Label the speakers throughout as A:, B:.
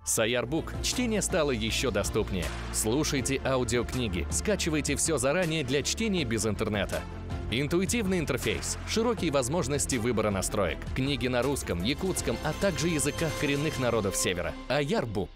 A: Саярбук чтение стало еще доступнее. Слушайте аудиокниги, скачивайте все заранее для чтения без интернета. Интуитивный интерфейс, широкие возможности выбора настроек, книги на русском, якутском, а также языках коренных народов Севера. Аярбук.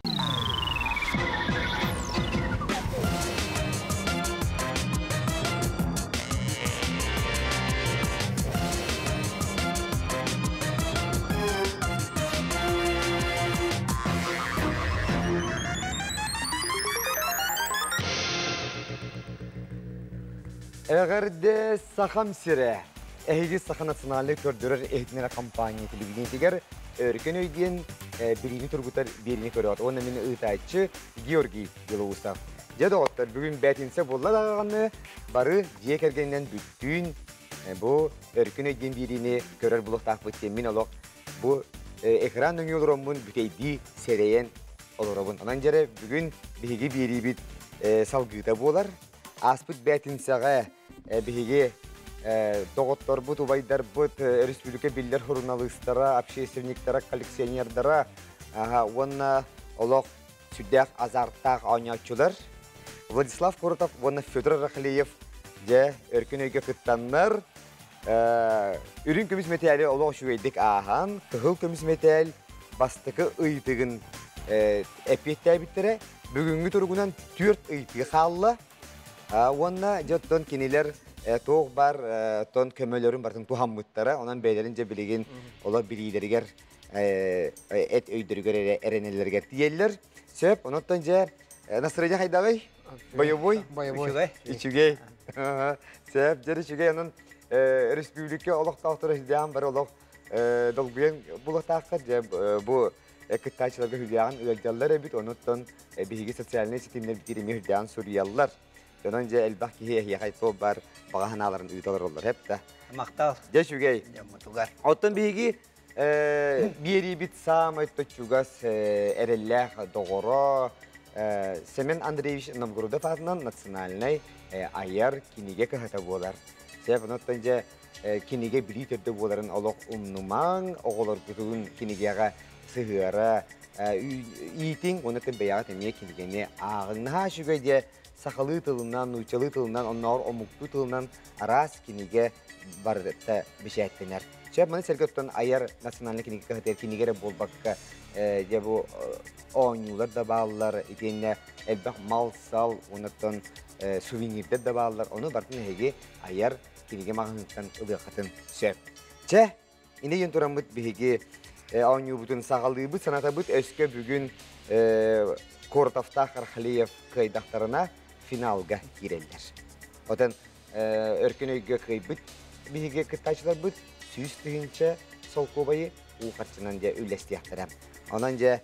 B: Эҕэрдэ Сахам сирэ! Эһиги Саха национальнай көрдөрөр иһитиннэрэр компания телевидениетигэр Өркөн өй диэн билиини тургутар биэриини көрөҕүт. Уонна мин ыытааччы Георгий Белоусов. Дьэ доҕоттор, бүгүн бээтинсэ буолла даҕаны бары дьиэ кэргэнинэн бүттүүн бу Өркөн өй диэн биэриини көрөр булуохтаахпыт диэн мин олох бу экран нөҥүө олороммун бүтэйдии сэрэйэн олоробун. Онон дьэрэ бүгүн биһиги биэриибит салгыыта буолар. Ааспыт бээтинсэҕэ биһиги доҕотторбут, убайдарбыт, өрөспүүбүлүкэ биллэр суруналыыстара, общественниктара, коллекционердара уонна олох сүрдээх азарттаах оонньооччулар Владислав Коротов уонна Федор Рахлеев дьэ өркөн өйгө кыттаннар үрүҥ көмүс мэтээли олох үчүгэйдик ааһан, кыһыл көмүс мэтээл бастакы ыйытыгын эппиэттээбиттэрэ. Бүгүҥҥү туругунан түөрт ыйытыы хаалла. Уонна дьэ оттон кинилэр туох бар оттон көмөлөрүн барытын туһаммыттара. Онон бэйэлэрин дьэ билигин олор билиилэригэр эт өйдөрүгэр эрэнэллэригэр тиийэллэр. Сөп, онон дьэ настроение хайдаҕый? Боевой?
C: Боевой.
B: Үчүгэй. Сөп, дьэ үчүгэй. Онон республика олохтоохторо сидяан бары олох долгуйан булуохтааххыт. Дьэ бу кыттааччыларга хүлээҕин ыалдьаллар эбит. Онуттан биһиги социальнай ситимнэр битиримэ хүлээҕин суруйаллар. Онон дьэ элбэх киһи эһиэхэ туох бар баҕа санааларын ыыта олороллор эп да.
C: Махтал.
B: Дьэ үчүгэй.
C: Дьоммутугар.
B: Оттон биһиги биэриибит саамай чугас эрэллээх доҕоро Семен Андреевич Новгородов аатынан национальнай айар кинигэ кыһата буолар. Сөп, онуттан дьэ кинигэ билии төрдө буоларын олох умнумаҥ, оҕолоргутун кинигэҕэ сыһыара иитиҥ, уонна бэйэҕит эмиэ кинигэни ааҕыҥ. Наһаа үчүгэй дьэ сахалыы тылынан, нууччалыы тылынан, оннооҕор омуктуу тылынан араас кинигэ барыта бэчээттэнэр. Сөп, маны сэргэ оттон айар национальнай кинигэ кыһатыгар кинигэ эрэ буолбакка, дьэ бу оонньуулар да бааллар, итиэннэ элбэх мал-сал, онуттан сувенирдэр да бааллар. Ону барытын эһиги айар кинигэ маҕаһыынтан ылыаххытын сөп. Чэ, инэ диэн тураммыт биһиги оонньуубутун саҕалыыбыт, санатабыт өскө бүгүн Коротовтаах Архалеев кыайдахтарына финалга киирэллэр. Отон өркөн өйгө кыайбыт биһиги кыттааччыларбыт 100 000 солкуобайы уу харчынан дьэ үллэстиэхтэрэ. Онон дьэ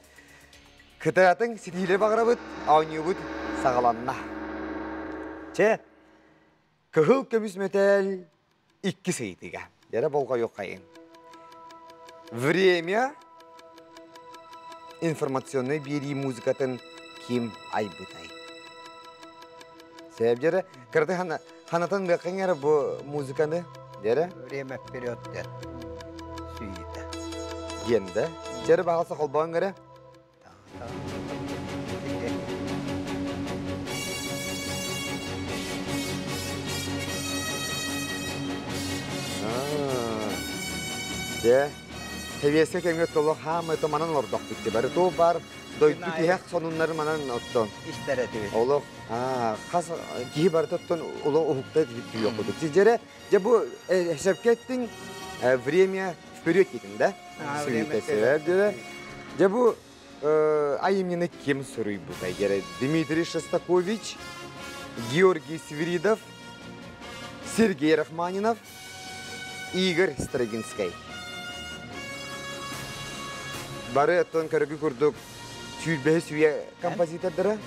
B: кытаатын ситиилэр баҕарабыт, оонньуубут саҕаланна. Чэ, кыһыл көмүс мэтээл иккис ыйытыга. Дьэрэ болҕойуоххайын. Время информационнай биэрии музыкатын ким айбытай? Сөп дьэрэ, кыраты ханатан ыаххын эрэ бу музыканы, дьэрэ?
C: Время вперед диэн сүүйүтэ.
B: Диэн да? Дьэрэ баҕалса холбоон эрэ. Дьэ, сэбиэскэй кэмҥэ толох хаамай манан олордохпут бары туу бар дойду тиһэх сонуннары манан оттон
C: истэр этибит.
B: Олох хас киһи барыта оттон олох уһукта түйүөх кудук. Дьэрэ, дьэ бу сөпкө эттиҥ время вперед диэтиҥ да?
C: Время вперед.
B: Дьэ бу айымньыны ким суруйбутай? Дьэрэ Дмитрий Шостакович, Георгий Свиридов, Сергей Рахманинов, Игорь Строгинскай. Бары оттон көрөгү курдук сүүрбэһи сүйэ композитордара.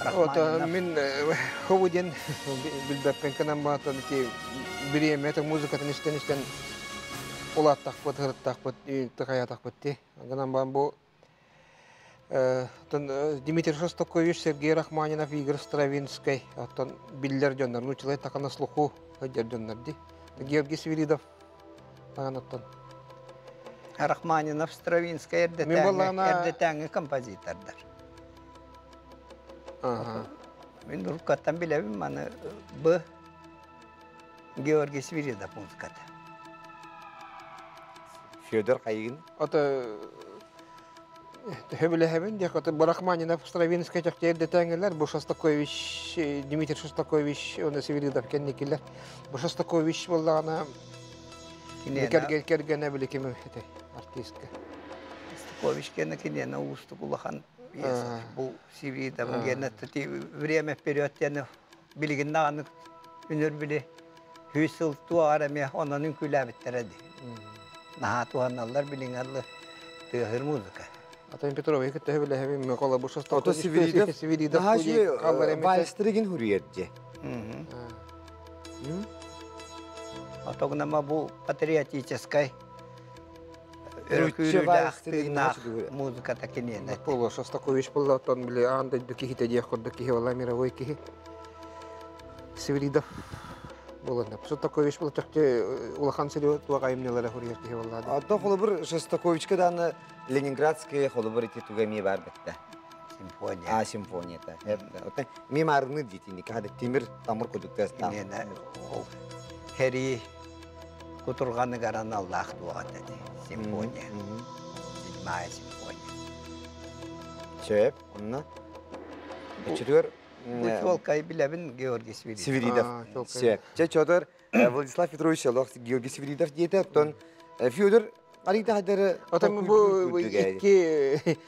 D: Ото мин хобу диэн билбэппин кынан баатан ити бириэмэ музыкатын истэн истэн улааттахпыт, ырыттахпыт, тыкаятахпыт ти. Гынан баан бу Дмитрий Шостакович, Сергей Рахманинов, Игорь Стравинскай, оттон биллэр дьоннор, нууччалай такана слуху сылдьар дьоннор ди. Георгий Свиридов, оттон.
C: Рахманинов, Стравинскай эрдэтээҥи композитордар. Мин уруккаттан билэбин маны Б. Георгий Свиридов музыката.
B: Федор Хайыгин.
D: Ото төһө диэх ото Рахманинов, Стравинскай чахчы эрдэтээҥилэр, бу Шостакович, Дмитрий Шостакович, уонна Свиридов кэнникилэр. Бу Шостакович буоллаҕына кэргэнэ били ким этэй артистка.
C: Шостакович кэннэ киниэнэ уустук улахан пьеса. Бу Свиридов генэ время вперед диэн билигин даҕаны үнүр били 100 сыл туоҕар эмиэ онон үҥкүүлээбиттэрэ дии. Наһаа туһаналлар билиҥҥи тыаһыр музыка.
D: Атын Петрович кытта билэһэбин Микола бу
B: Ото Свиридов
D: Свиридов
B: вальстригин хуруйердже.
C: Отогнама бу патриотическай өркүүрүүлээх тыыннаах музыката киниэнэ.
D: Поло Шостакович буолла оттон били аан дойду киһитэ диэх курдук киһи буолла мировой киһи. Свиридов буолан. Шостакович буолла чахчы улахан сири туох айымньылара хуруйар киһи буолла.
B: Ото холобур Шостаковичка дааны Ленинградская холобур ити туга эмиэ бар бетте.
C: Симфония.
B: А, симфонията. Ота мимарны дитини када тимир тамыр кудук теста.
C: Киниэнэ ол хери кутурҕаныгар аналлаах туоҕа ди симфония. Седьмая симфония.
B: Сөп, онно. Өчүтүгөр
C: Бу чуолкай билэбин Георгий Свиридов.
B: Свиридов. Сөп. Чэ чодор Владислав Петрович Олох Георгий Свиридов диэтэ, оттон Федор Аригда хадары
D: Отон бу икки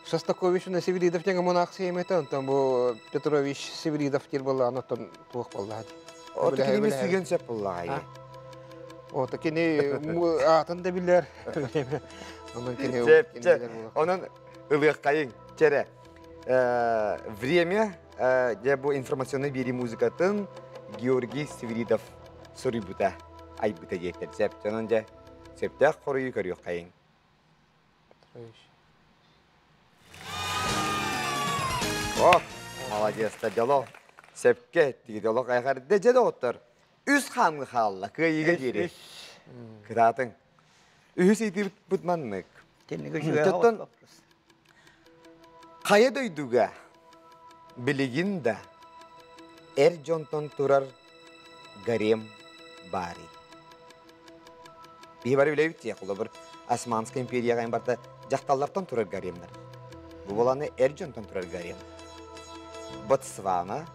D: Шостакович уонна Свиридов диэн монах сиэмэтэ, онтон бу Петрович Свиридов диир буоллаҕына, оттон туох буоллаҕа дии.
B: Ото кинини сүйгөн сөп буоллаҕа.
D: Ото кини аатын да билэр. Онон кини
B: Онон ылыаххайыҥ чэрэ. Время дьэ бу информационный биэрии музыкатын Георгий Свиридов суруйбута, айбыта диэттэр. Сөп. Онон дьэ сөптөөх хоруйу көрүөххэйиҥ. О, молодец, дьоло. Сөпкө эттигит, олох эҕэрдэ дьэ доҕоттор. Үс хаамыы хаалла, кыайыыга диэри. Кытаатыҥ. Үһүс ыйытыыбыт маннык. Оттон хайа дойдуга билигин да эр дьонтон турар гарем баарый? Биһи бары билэбит дии, холобур, Османская империяҕа барыта дьахталлартан турар гаремнар. Бу буоланы эр дьонтон турар гарем. Ботсвана,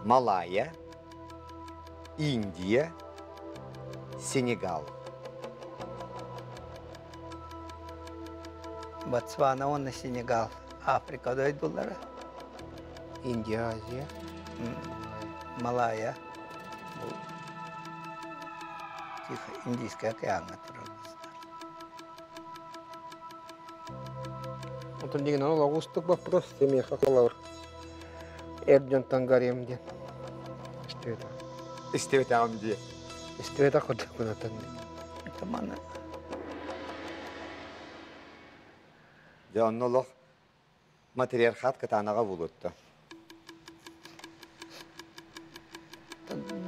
B: Малайя, Индия, Сенегал.
C: Ботсвана уонна Сенегал Африка дойдулара.
D: Индия, Азия.
C: Малайя. Тихо, Индийскай океаҥҥа турар.
D: Онтон дигин ол оҕустук вопрос миэхэ холобур. Эр дьонтон гарем диэн. Истибэтэх.
B: Истибэтэҕим дии.
D: Истибэтэх курдук гынатан.
C: Таманы.
B: Дьэ онно олох матриархат кытаанаҕа буолуотта.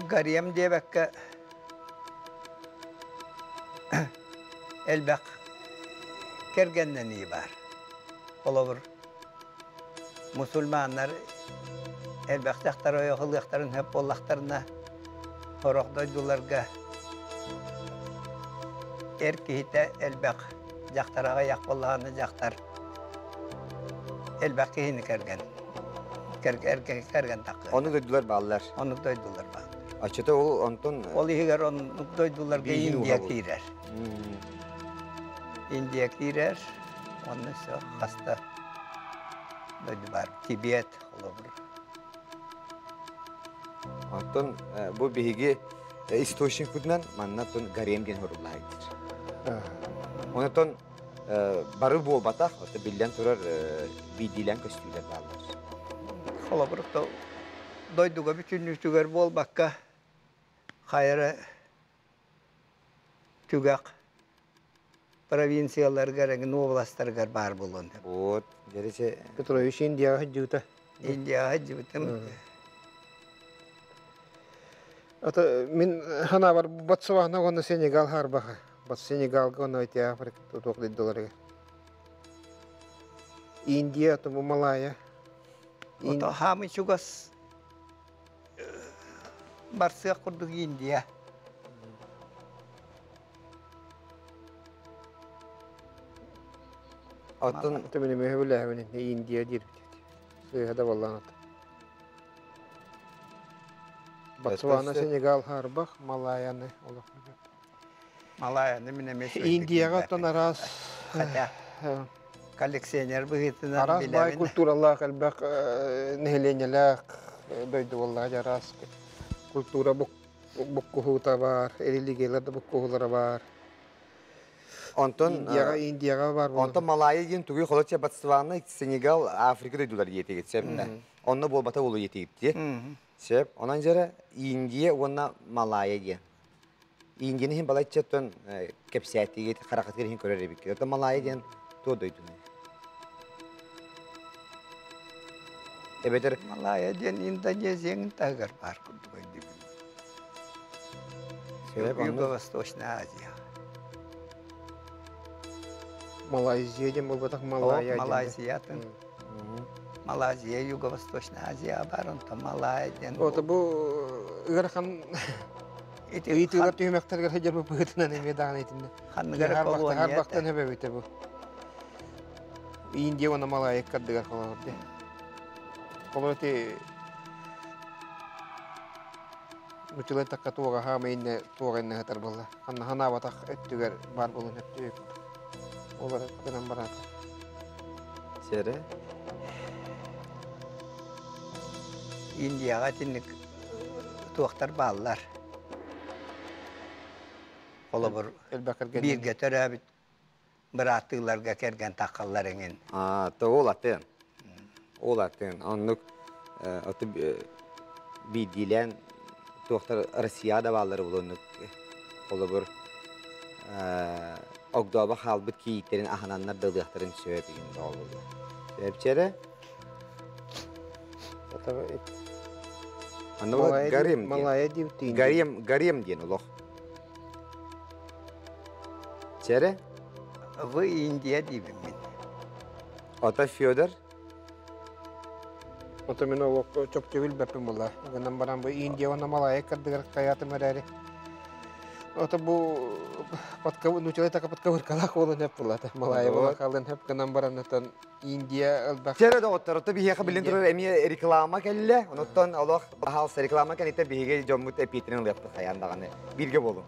C: Гарем диэбэккэ элбэх кэргэннэнии баар. Холобур, мусульманнар элбэх дьахтар ойох ылыахтарын сөп буоллахтарына, сорох дойдуларга эр киһитэ элбэх дьахтар аҕыйах буоллаҕына дьахтар элбэх киһини кэргэн кэргэн таххыа.
B: Оннук дойдулар бааллар.
C: Оннук дойдулар бааллар.
B: Оччото ол онтон
C: Ол иһигэр оннук дойдуларга Индия киирэр. Индия киирэр, онно все хаста дойду бар. Тибет, холобур.
B: Оттон бу биһиги источникпытынан манна оттон гарем диэн хоруллаайдыр. Онотон бары буолбатах, ото биллэн турар биирдиилээн көстүүлэр бааллар.
C: Холобур, дойдуга бүтүннүүтүгэр буолбакка, хайара түгэх провинцияларгар, эҥин областарыгар баар буолуон.
B: Вот, дьэриче
D: Петрович Индияҕа сылдьыбыта.
C: Индияҕа сылдьыбытым.
D: Ата мин ханаабар Ботсвана уонна Сенегал хаарбаха. Сенегалга онно ити Африка туох дойдуларыгар. Индия, бу Малайя.
C: Ото хаамый чугас барсыах курдук Индия.
B: Оттон
D: Төмүнү мөһүлээбин Индия диир сыыһа да боллаан. Ботсвана, Сенегал, Харбах, Малайяны олох.
C: Малайяны мин эмиэ
D: Индияҕа оттон араас
C: Хотя коллекционер быһыытынан
D: араас баай культуралаах элбэх нэһилиэнньэлээх дойду буоллаҕа, араас культура буккуһуута бар, религиялар да буккуһуулара бар.
B: Онтон
D: Индияҕа Индияҕа бар.
B: Онтон Малайя диэн тугуй холоча Ботсвана, Сенегал, Африка дойдулар диэтигит сөп. Онно буолбата болу диэтигит. Сөп. Онон жара Индия уонна Малайя диэн. Индияны иһин балайчаттан кэпсээтигит, харахатыгар иһин көрөр эбиккит. Оттон Малайя диэн туо дойдуну? Эбэтэр
C: Малайя диэн Индонезияның таһыгар бар курдук өйдүүбүн. Юго-Восточная Азия.
D: Малайзия диэн буолбатах, Малайя.
C: Малайзиятын. Малайзия, Юго-Восточная Азия бар, онтон Малайя диэн.
D: Ото бу ыарахан ыйытыылар түһүмэхтэргэр сылдьар быһыытынан эмиэ даҕаны итиннэ.
C: Ханныгар колония.
D: Харбахтан хөбөбүтэ бу. Индия уонна Малайя кардыгар холобур дии. Холобур ити Учулай такка туоға хаама инне туоға инне хатар болла. Ханна ханаабатах өттүгэр бар болун өттү. Олар гынан барата.
B: Сере?
C: Индияға тинник туохтар бааллар. Холобур бирге төрөбүт бырааттыыларга керген таккаллар эңин.
B: А, то ол атын. Ол атын. Оннук аты бидилен туохтар Россияда бааллар булуннук. Холобур огдоба халбыт кийиттерин ахананнар дылыахтарын сөбүгүн доолулу. Сөпчере? Анна гарем.
D: Малая дип
B: Гарем, гарем диэн олох. Чере?
C: Вы Индия дейбин мен.
B: Ата Федор?
D: Ото мен олох чопчу билбеппин була. Гынан баран бу Индия уонна Малайя кардыгар каятым эрэри. Ото бу подка нучалай така подковыркалах болон хеп булата. Малайя була халын хеп гынан баран отон Индия элбэх.
B: Чере доҕоттор, ото биһиэхэ билин турар эмиэ реклама кэллэ. Онуттан олох баһаалса реклама кэнниттэн биһиги дьоммут эпиэтинэн ылыахпыт хайаан даҕаны. Бииргэ буолуҥ.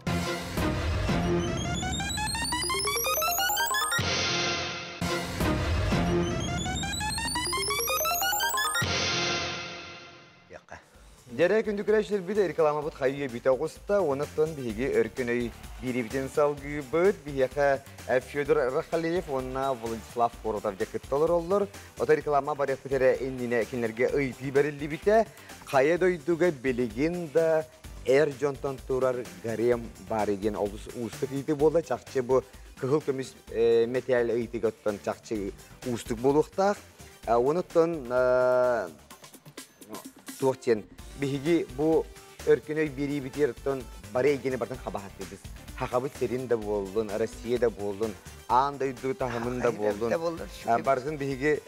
B: Дьэрэ күндү көрөөччүлэрбит, рекламабыт хайыы бүтэ оҕуста, онуттан биһиги өркөн өй биирибитин салгыыбыт. Биһиэхэ Федор Рахалеев уонна Владислав Коротов дьэ кытта олороллор. Ото реклама барыахпыт эрэ иннинэ кинилэргэ ыйытыы бэриллибитэ. Хайа дойдуга билигин да эр дьонтон турар гарем баар диэн олус уустук ыйытыы буолла. Чахчы бу кыһыл көмүс мэтээл ыйытыыга оттон чахчы уустук буолуохтаах. Онуттан туох диэн биһиги бу өркөн өй биэриибитигэр бары эйгэни бартан хабаһаттыыбыз. Хахабыт сирин да буоллун, Россия да буоллун, аан дойду таһымын да буоллун. Барытын биһиги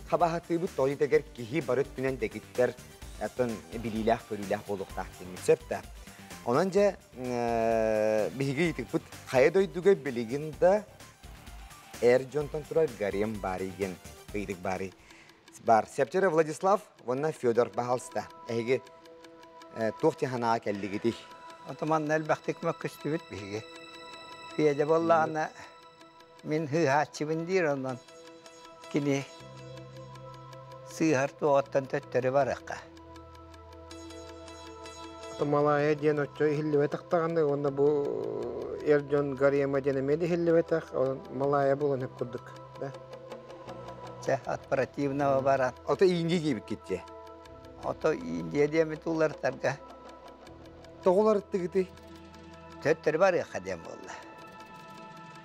B: хабаһаттыыбыт тоҕо киһи бары өттүнэн дэгиттэр оттон билиилээх көрүүлээх буолуохтаах диэн сөп да. Онон дьэ биһиги ыйытыкпыт хайа дойдуга билигин да эр дьонтон турар гарем баарый диэн ыйытык баарый. Бар. Септере Владислав, уонна Федор баһалста. Эһиги туох тиханаа кэллигитий?
C: Отоман элбэхтик мөккүстүбүт биһиги. Федя боллаана мин хыыһааччыбын диир, онон кини сыыһар туоҕуттан төттөрү барыахха.
D: Малайя диэн оччо иһиллибэтэх даҕаны, уонна бу эр дьон гарема диэн эмиэ да иһиллибэтэх, Малайя буолан хөп курдук. Да?
C: Чэ, от противного баран.
B: Ото Индия диэбиккит.
C: Ото Индия диэмит уларытарга.
B: Тоҕолор тыгыты?
C: Төттөрү барыахха диэн буолла.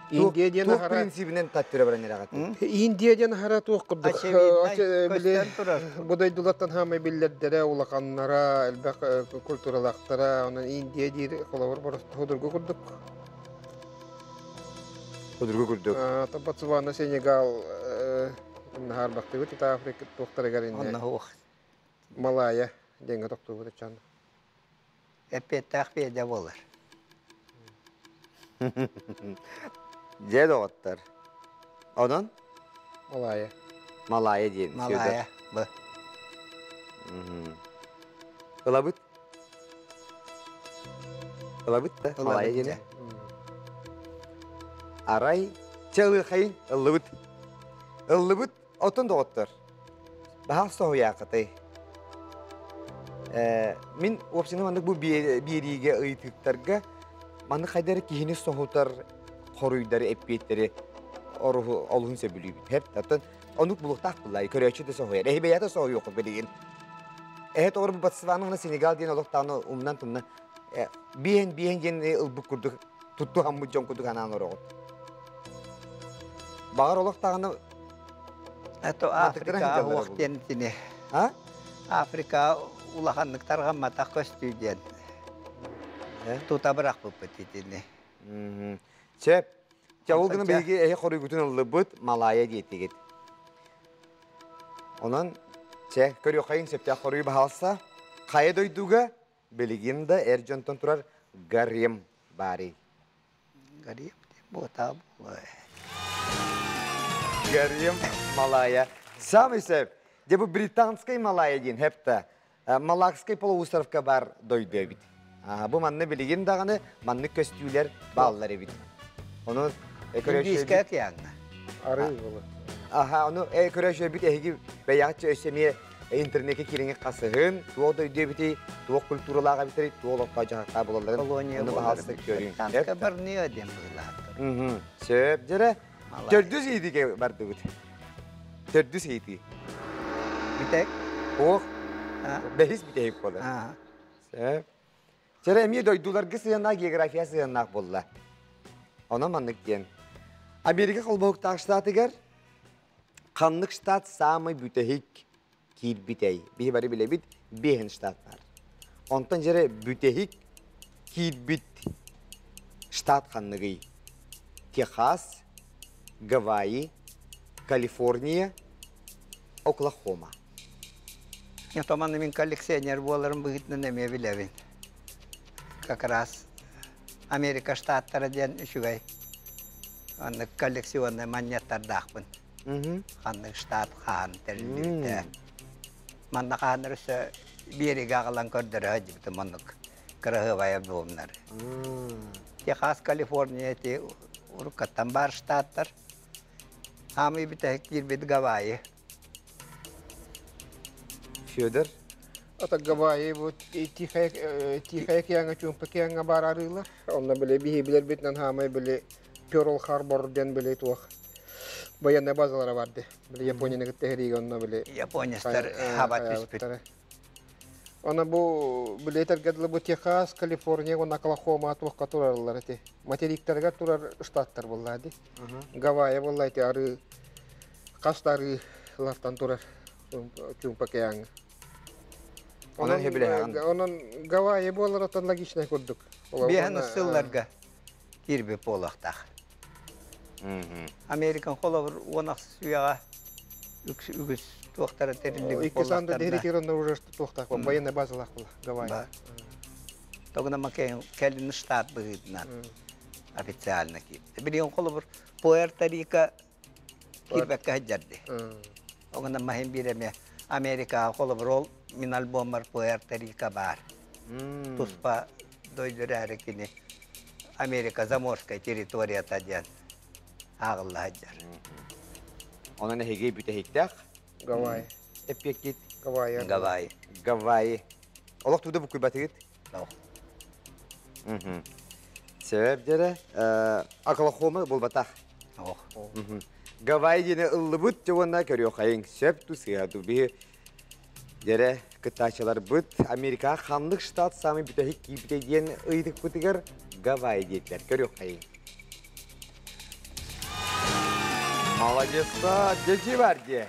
D: Индия диэн
B: Туох принцибинен таттыра баран эрэҕит?
D: Индия диэн ахара туох курдук.
C: Очевидно, көстөн турар.
D: Бу дойдулартан хаамай биллэрдэрэ, улаханнара, элбэх культуралаахтара, онон Индия диир холобур боростуодургу курдук.
B: Судургу курдук.
D: Ботсвана, Сенегал нахар бактыбыт, ita Африка туохтарыгар инне.
C: Онно хуох.
D: Малая деньги токтубут чан.
C: Эппиэттээх пиэдэ буолар.
B: Дьэ доҕоттор. Онон?
D: Малая.
B: Малая диэн.
C: Малая. Б.
B: Ылабыт. Ылабыт да. Малая диэн. Арай чалыхайын ыллыбыт. Ыллыбыт отон доҕоттор. Баһаах соһуйаакатай. Мин уопсайынан маннык бу биэриигэ ыйытыктарга маннык хайдары киһини соһутар хоруйдары, эппиэттэри олуһун сөбүлүүбүт. Хеп, оттон онук булуктаах буллай, көрөөччү да соһуйар. Эһи бэйэтэ соһуйуоххут билигин. Эһэ тоҕор бу Ботсвана уонна Сенегал диэн олохтааны умнан тумна биэһин биэһин диэн ылбыт курдук туттуһаммыт дьон курдук анаан олороҕут. Баҕар олох даҕаны
C: Это Африка уох диэн итини.
B: А?
C: Африка улаханнык тарҕамматах көстүү диэн. Тута бырахпыппыт итини.
B: Сөп. Чэ, ол гынан биһиги эһи хоруйгутун ыллыбыт, Малая диэтигит. Онон, чэ, көрүөххэйин сөптөөх хоруй баһаалса. Хайа дойдуга билигин да эр дьонтон турар гарем баарый?
C: Гарем буота буолуо.
B: Гарем Малая. Самый сөп. Дьэ бу британскай Малая диэн хепта Малакскай полуостровка бар дойду эбит. Бу манна билигин даҕаны маннык көстүүлэр бааллар эбит. Ону
C: Индийскэй океаҥҥа.
D: Арыы буолар.
B: Аха, ону көрөөччү эһиги бэйэҕит өссө эмиэ интернетке киириҥи хасыһын, туох дойду эбитий, туох культуралаах эбитий, туох олохтоох дьаһахтаах буолалларын
C: Колония
B: ону
C: буолар
B: баһаалыста
C: эбит.
B: көрүҥ.
C: Британскай Борнео диэн быһыылаахтар.
B: Сөп, дьэрэ. Төрдүс ыйытыыга бардыбыт. Төрдүс ыйытыы.
C: Бүтэк?
B: Ох, бэһис бүтэһик буолар. Сөп. Чэрэ эмиэ дойдуларга сыһыаннаах география сыһыаннаах буолла. Онон маннык диэн. Америка холбоһуктаах штатыгар ханнык штат саамай бүтэһик киирбитэй? Биһи бары билэбит, биэһин штат бар. Онтон дьэрэ бүтэһик киирбит штат ханныгый? Техас, Гавайи, Калифорния, Оклахома.
C: Томаны мин коллекционер буоларым быһыытынан эмиэ билэбин. Как раз Америка штаттара диэн үчүгэй маннык коллекционнай манньыаттардаахпын. Ханнык штат хаан тэриллибитэ. Манна хааннар өссө биэригэ аҕалан көрдөрө сылдьыбытым оннук кыраһыабай альбомнары. Техас, Калифорния эти уруккаттан баар штаттар. Хаамый бүтэһик киирбит Гавайи.
B: Федор?
D: Ата Гавайи бу Тихая Тихая океаҥа Чуумпу океаҥҥа баар арыылар. Онно били биһи билэрбитинэн хаамай били Перл Харбор диэн били туох военная базалара барды. Били Японияны кытта эһэриигэ онно били
C: Японецтар хаба түспүт.
D: Она бу били этэргэ дылы бу Техас, Калифорния уонна Оклахома туохха турараллар эти. Материктарга турар штаттар буолла ди. Гавайи буолла ити арыы хас да арыылартан турар Чуумпа океаҥҥа.
B: Онон сөбүлэһэҕин.
D: Онон Гавайи буолар оттон логичнай курдук.
C: Биэһэн сылларга киирбит буолуохтаах. Американ холобур уон ахсыс үйэҕэ үгүс туохтара тэриллибит
D: Икки саанда дехритированно уже туохтаах военная базалаах була Гавайи.
C: Тогда кэлин штат быһыытынан официально киирдэ. Билигин холобур Пуэрто-Рико киирбэккэ сылдьарды. Оҕуна маһын биир эмэ Америкаҕа холобур ол мин альбоммар Пуэрто-Рико баар. Туспа дойду эрээри кини Америка заморскай территорията диэн ааҕылла сылдьар.
B: Онон эһиги бүтэһиктээх
D: Гавайи.
B: Эппиэккит?
D: Гавайи.
C: Гавайи.
B: Гавайи. Олох тууда буккуйбатыгыт?
C: Суох.
B: Сөп дьэрэ. Оклахома буолбатах.
C: Ох.
B: Гавайи диэни ыллыбыт уонна көрүөхайыҥ. Сөп ту сыа ту биһи дьэрэ кыттааччыларбыт Америка ханнык штат самый бүтэһик киирбитэ диэн ыйытыкпытыгар Гавайи диэтилэр. Көрүөххэйиҥ. Молодецта, дьэдьи бар дии.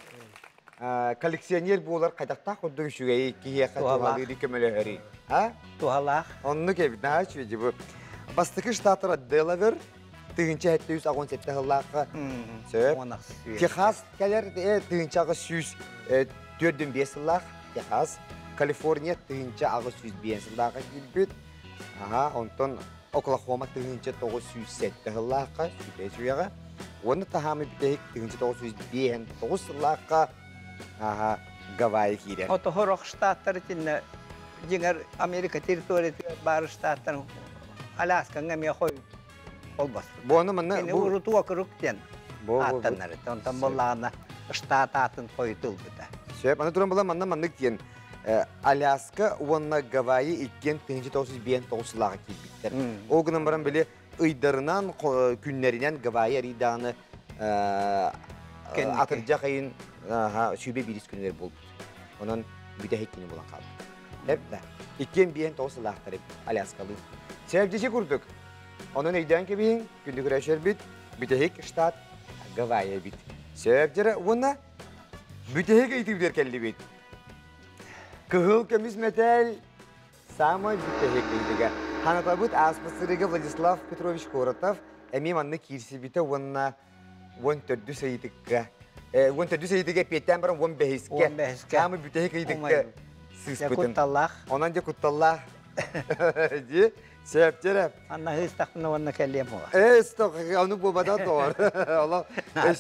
B: Коллекционер буолар хайдахтаах курдук үчүгэйи киһиэхэ туһалыыры көмөлөһөрүй. А?
C: Туһалаах.
B: Оннук эбит, наһаа үчүгэй бу. Бастакы штаттара Делавер, 1787 сыллаахха. Сөп. Техас кэлэр 1845 сыллаах Техас. Калифорния 1805 сыллаахха киирбит. Аха, онтон Оклахома 1907 сыллаахха, сүүрбэ үйэҕэ. Уонна таһаамы бүтэһик 1959 сыллаахха аха, Гавайи киирэр.
C: Отохорох штаттар итиннэ дьиҥэр Америка территориятыгар баар штаттар Аляскаҥа эмиэ хой холбоспут.
B: Буону манна
C: Кини урут уокурук диэн ааттанар этэ. Онтон буоллаҕына штат аатын хойутулбута.
B: Сөп. Аны туран була манна маннык диэн Аляска уонна Гавайи иккиэн 1959 сыллааҕы киирбиттэр. Ол гынан баран били ыйдарынан, күннэринэн Гавайи арыйдаҕына атырдьах ыйын 21 күнүгэр буолбут. Онон бүтэһик күнү булан хаалбыт. Эп да. Иккиэн биэн тоҕус сыллаахтар Аляскалыы. Сээбдьичи курдук. Онон өйдөөн кэбиһиҥ, күндү көрөөччүлэрбит, бүтэһик штат Гавайи эбит. Сөп дьэрэ уонна бүтэһик ыйытыыбытыгар кэллибит. Кыһыл көмүс мэтээл Самай бүтэһик ыйдыга. Ханатабыт ааспыт сырыыга Владислав Петрович Коротов эмиэ манна киирсибитэ уонна 14 ыйытыкка 14 ыйытыга эппиэттээн баран 15-ке
C: 15-ке
B: самый бүтэһик ыйытыкка сыыспытын.
C: Кутталлаах.
B: Онон дьэ кутталлаах. Дии, сөптөрө.
C: Анна ыыстахпына уонна кэлиэм буола.
B: Ээ, стоп, ону буолбата тоҕор. Олох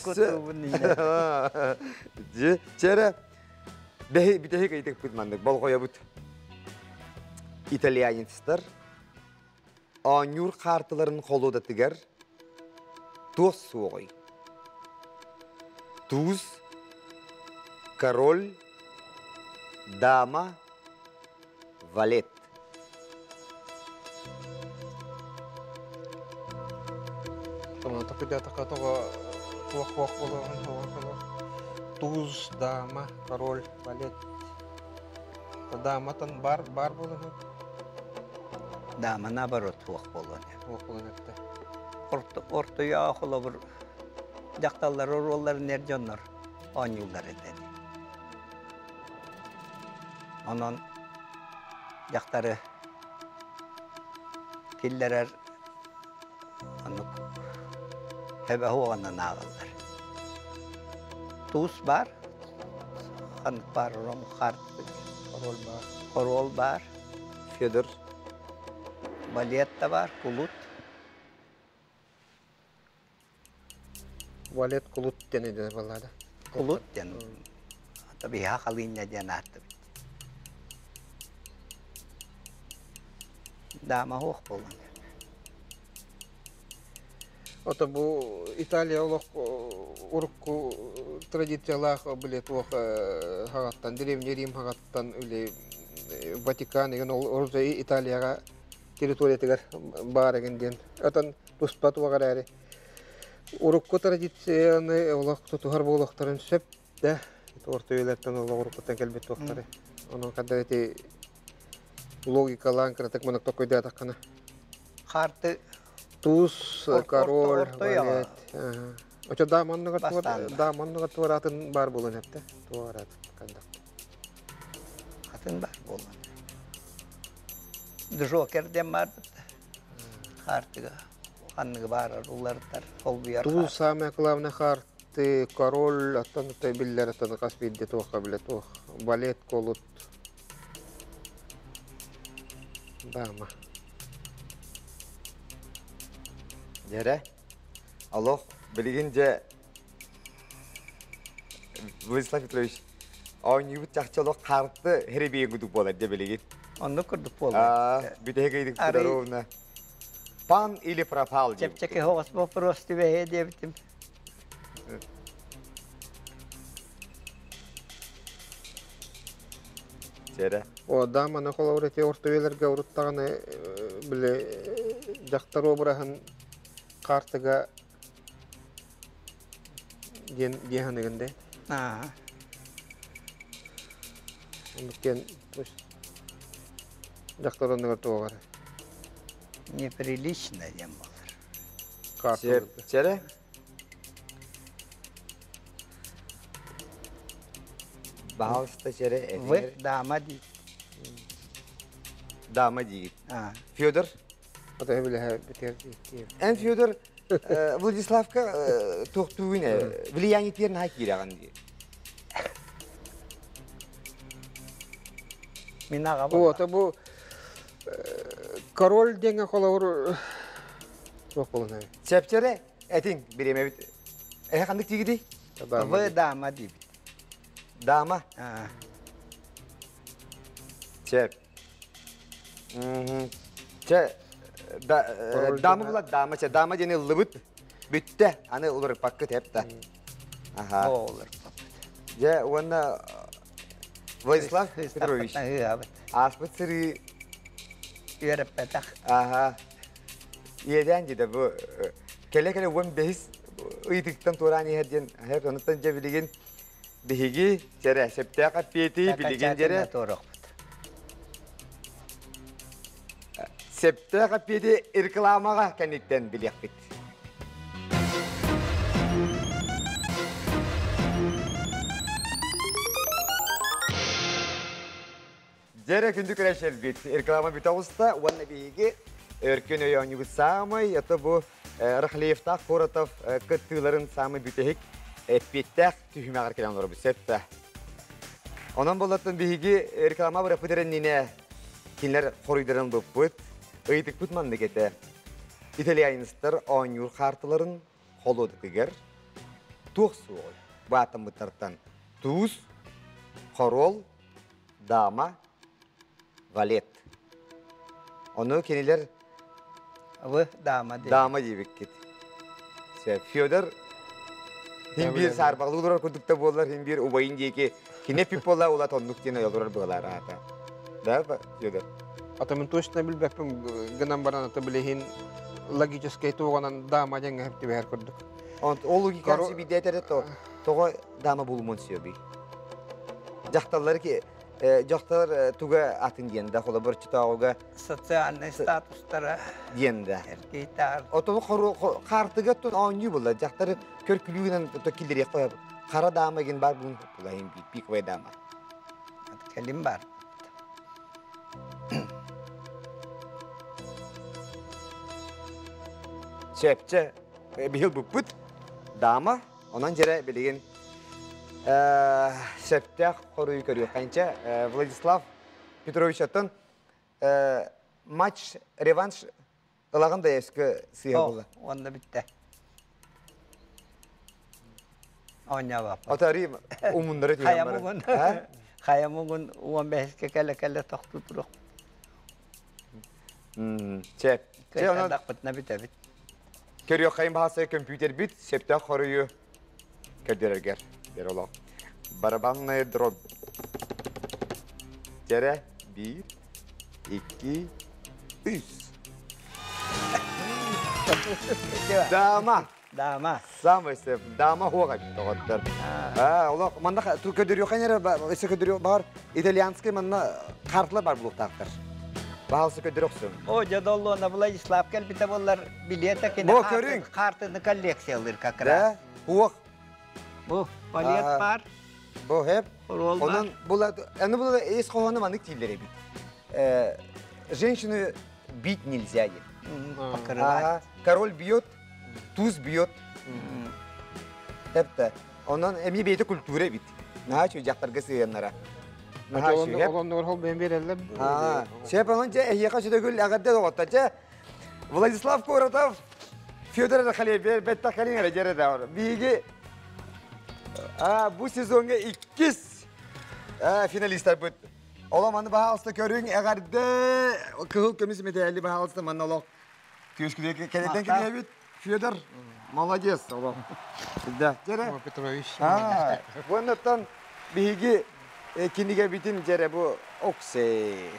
C: Куттуубун
B: Дии, чэрэ. Бүтэһик ыйытыкпыт маннык болҕойобут. Итальянецтар оонньуур хаартыларын холуодатыгар туох суоҕуй? Туз, король, дама, валет.
D: Туз, дама, король, валет. Дааматан бар бар буолан
C: Даама наоборот туох буолуон.
D: Туох буолан эттэ.
C: Ортояа холобур дьахталлар оруолларын эр дьоннор оонньууллар этэ. Онон дьахтары киллэрэр оннук хэбэ уоҕунан ааҕаллар. Туус баар, ханнык баар ром харт
D: Король баар.
C: Король баар.
B: Федор.
C: Балет да баар, кулут.
D: Валет кулут диэн өйдөнөр буоллаада.
C: Кулут диэн. Ата биһа халыынньа диэн ааттыбыт. Даама суох буолан.
D: Ото бу Италия олох урукку традициялаах били туох хаҕаттан деревня Рим хаҕаттан или Ватикан деген ол Италияҕа территориятыгар баар эгин диэн отон туспа туох эрээри урукку традицияны олох тутуһар буолуохтарын сөп да орто үйэлэртэн олох уруккуттан кэлбит туохтары онон хаддар ити логикалаан кыратык маннык токуйдаатаххына
C: Харты
D: туус король валет очо дааманныгар дааманныгар туоратын баар буолан эптэ туорат кандак
C: атын баар буолан Джокер диэн баарбыт хаартыга ханныгы баарар уларытар холбуйар
D: Туус самое главное харты король аттан биллэр аттан хас биирде туохха биле туох балет колут дама
B: Дьэрэ, олох билигин дьэ Владислав Петрович оонньуубут чахчы олох хаарты херебиэн кудук буолар дьэ билигин.
C: Оннук курдук буолар.
B: Бүтэһик ыйдык Петровна. Пан или пропал диэбит.
C: Чэпчэки соҕус вопрос түбэһиэ диэбитим.
B: Чэрэ.
D: О, да, маны холобур эти орто үйэлэргэ уруттаҕына били дьахтар обраһын картыга диэн диэханыгын да.
C: Аа.
D: Оннук диэн дьахтар оннугар туоҕар.
C: Неприлично диэн буолар.
D: Карта.
B: Чэрэ. Баһаалыста чэрэ.
C: Вы дама дии.
B: Дама диигит. Федор?
D: Ата билэһэ битер
B: Эн Федор Владиславка туохтуугун влияние тиэр наһаа киирэҕин дии.
C: Мин аҕа
D: Ото бу король диэҥҥэ холобур туох буолунай?
B: Чэпчэрэ этиҥ бириэмэбит. Эһэ ханнык тиигидий?
C: В дама диибит.
B: Дама. Чэп. Чэ, дама була дама, чэ, дама диэн ыллыбыт. Бүттэ. Аны уларыппаккыт эп да. Аха.
C: Уларыппаппыт.
B: Дьэ, уонна Владислав Петрович, ааспыт сырыы
C: үөрэппэтэх.
B: Аха. Иэдээн дии да бу кэлэ-кэлэ 15 ыйытыктан туораан иһэр диэн хэп онуттан дьэ билигин биһиги чэрэ сөптөөх эппиэти билигин дьэрэ
C: туорохпут.
B: Сөптөөх эппиэти рекламаҕа кэнниттэн билиэхпит. Дьэрэ күндү күрэшэлбит реклама бүтэ оҕуста уонна биһиги өркөн өй оонньуубут саамай это бу Рахлеевтаах Коротов кыттыыларын саамай бүтэһик эппиэттээх түһүмэҕэр кэлэн олоробут сөп да. Онон боллаттан биһиги реклама быраппыт эрэннинэ кинилэр хоруйдарын ылбыппыт, ыйытыкпыт маннык этэ. Итальянецтар оонньуур хаартыларын холуодатыгар туох суоҕуй? Баатаммыттартан туус, хоруол, дама, валет. Ону кинилэр
C: Вы дама диэбит.
B: Дама диэбиккит. Федор хин биир саарбаҕалыы олорор курдук да буоллар, хин биир убайын диэки кине пиппола улат оннук диэн олорор быалаар аата. Да, Федор?
D: Ата мен точно билбэппин гынан баран ата билиһин логическай туоҕунан дама диэҥҥэ хэптибэһэр курдук.
B: Ол логикасы бидэтэрэ то тоҕо дама булумун сөбүй? Дьахталлар ки дьахталар туга атын диэн да холобур чытааҕыга
C: социальный статустара
B: диэн да.
C: Эркейтаар.
B: Отону хаартыга тун оонньуу була дьахтары көркүлүүгүнэн то киллэриэх қоя хара дама ген бар бун булайын пиковая дама.
C: Кэлим бар.
B: Сөпче бихил буппут дама онон жере билигин сөптөөх хоруйу көрүөххэнчэ Владислав Петрович оттон матч реванш ылаҕын да өскө сыыһа буолла.
C: Уонна бүттэ. Оонньообаппын.
B: Отари умуннары түһэн
C: баран. Хайамугун 15-ке кэлэ-кэлэ тохтуу туруох.
B: Чэп.
C: Чэ, онон бүтэбит.
B: Көрүөххэйин баһаса компьютербит сөптөөх хоруйу көрдөрөргөр бер олох. Барабанная дробь. Дьэрэ, биир, икки, үс. Дама.
C: Дама.
B: Самый сөп. Дама хуоға тоғыттар. Олох, манна көдөрүөхэн эрэ өссө көдөрүөх бар итальянский манна карталар бар булуктаахтар. Баалсы көдөрөхсүн.
C: О, дьодоллуона Владислав кэлбитэ буоллар билиэтэ кини
B: Бу көрүҥ.
C: картаны коллекциялыыр как раз.
B: Да, хуох.
C: Бу балет бар.
B: Бу хеп.
C: Рол бар.
B: Онон була аны була эс хоһону маннык тииллэр эбит. Женщину бить нельзя диэн.
C: Покрывать.
B: Король бьет, туз бьет. Тепте. Онон эми бэйэтэ культура эбит. Наһаа үчүгэй дьахтарга сыһыаннара. Наһаа үчүгэй.
D: Олоннор хол бэйэн береллер.
B: Сөп онон дьэ эһиэхэ сүтөгүл эҕэрдэ доҕотто дьэ Владислав Коротов Федор Рахалев бэтта калин эрэ дьэрэ да биһиги бу сезоҥҥа иккис финалистарбыт Оло маны баһаалыста көрүҥ эҕэрдэ кыһыл көмүс мэтээли баһаалыста манна олох күөскүлэ кэлэтэн кэлэбит Федор молодец олох да дьэрэ
D: Петрович
B: Уоннаттан биһиги кинигэбитин дьэрэ бу оксе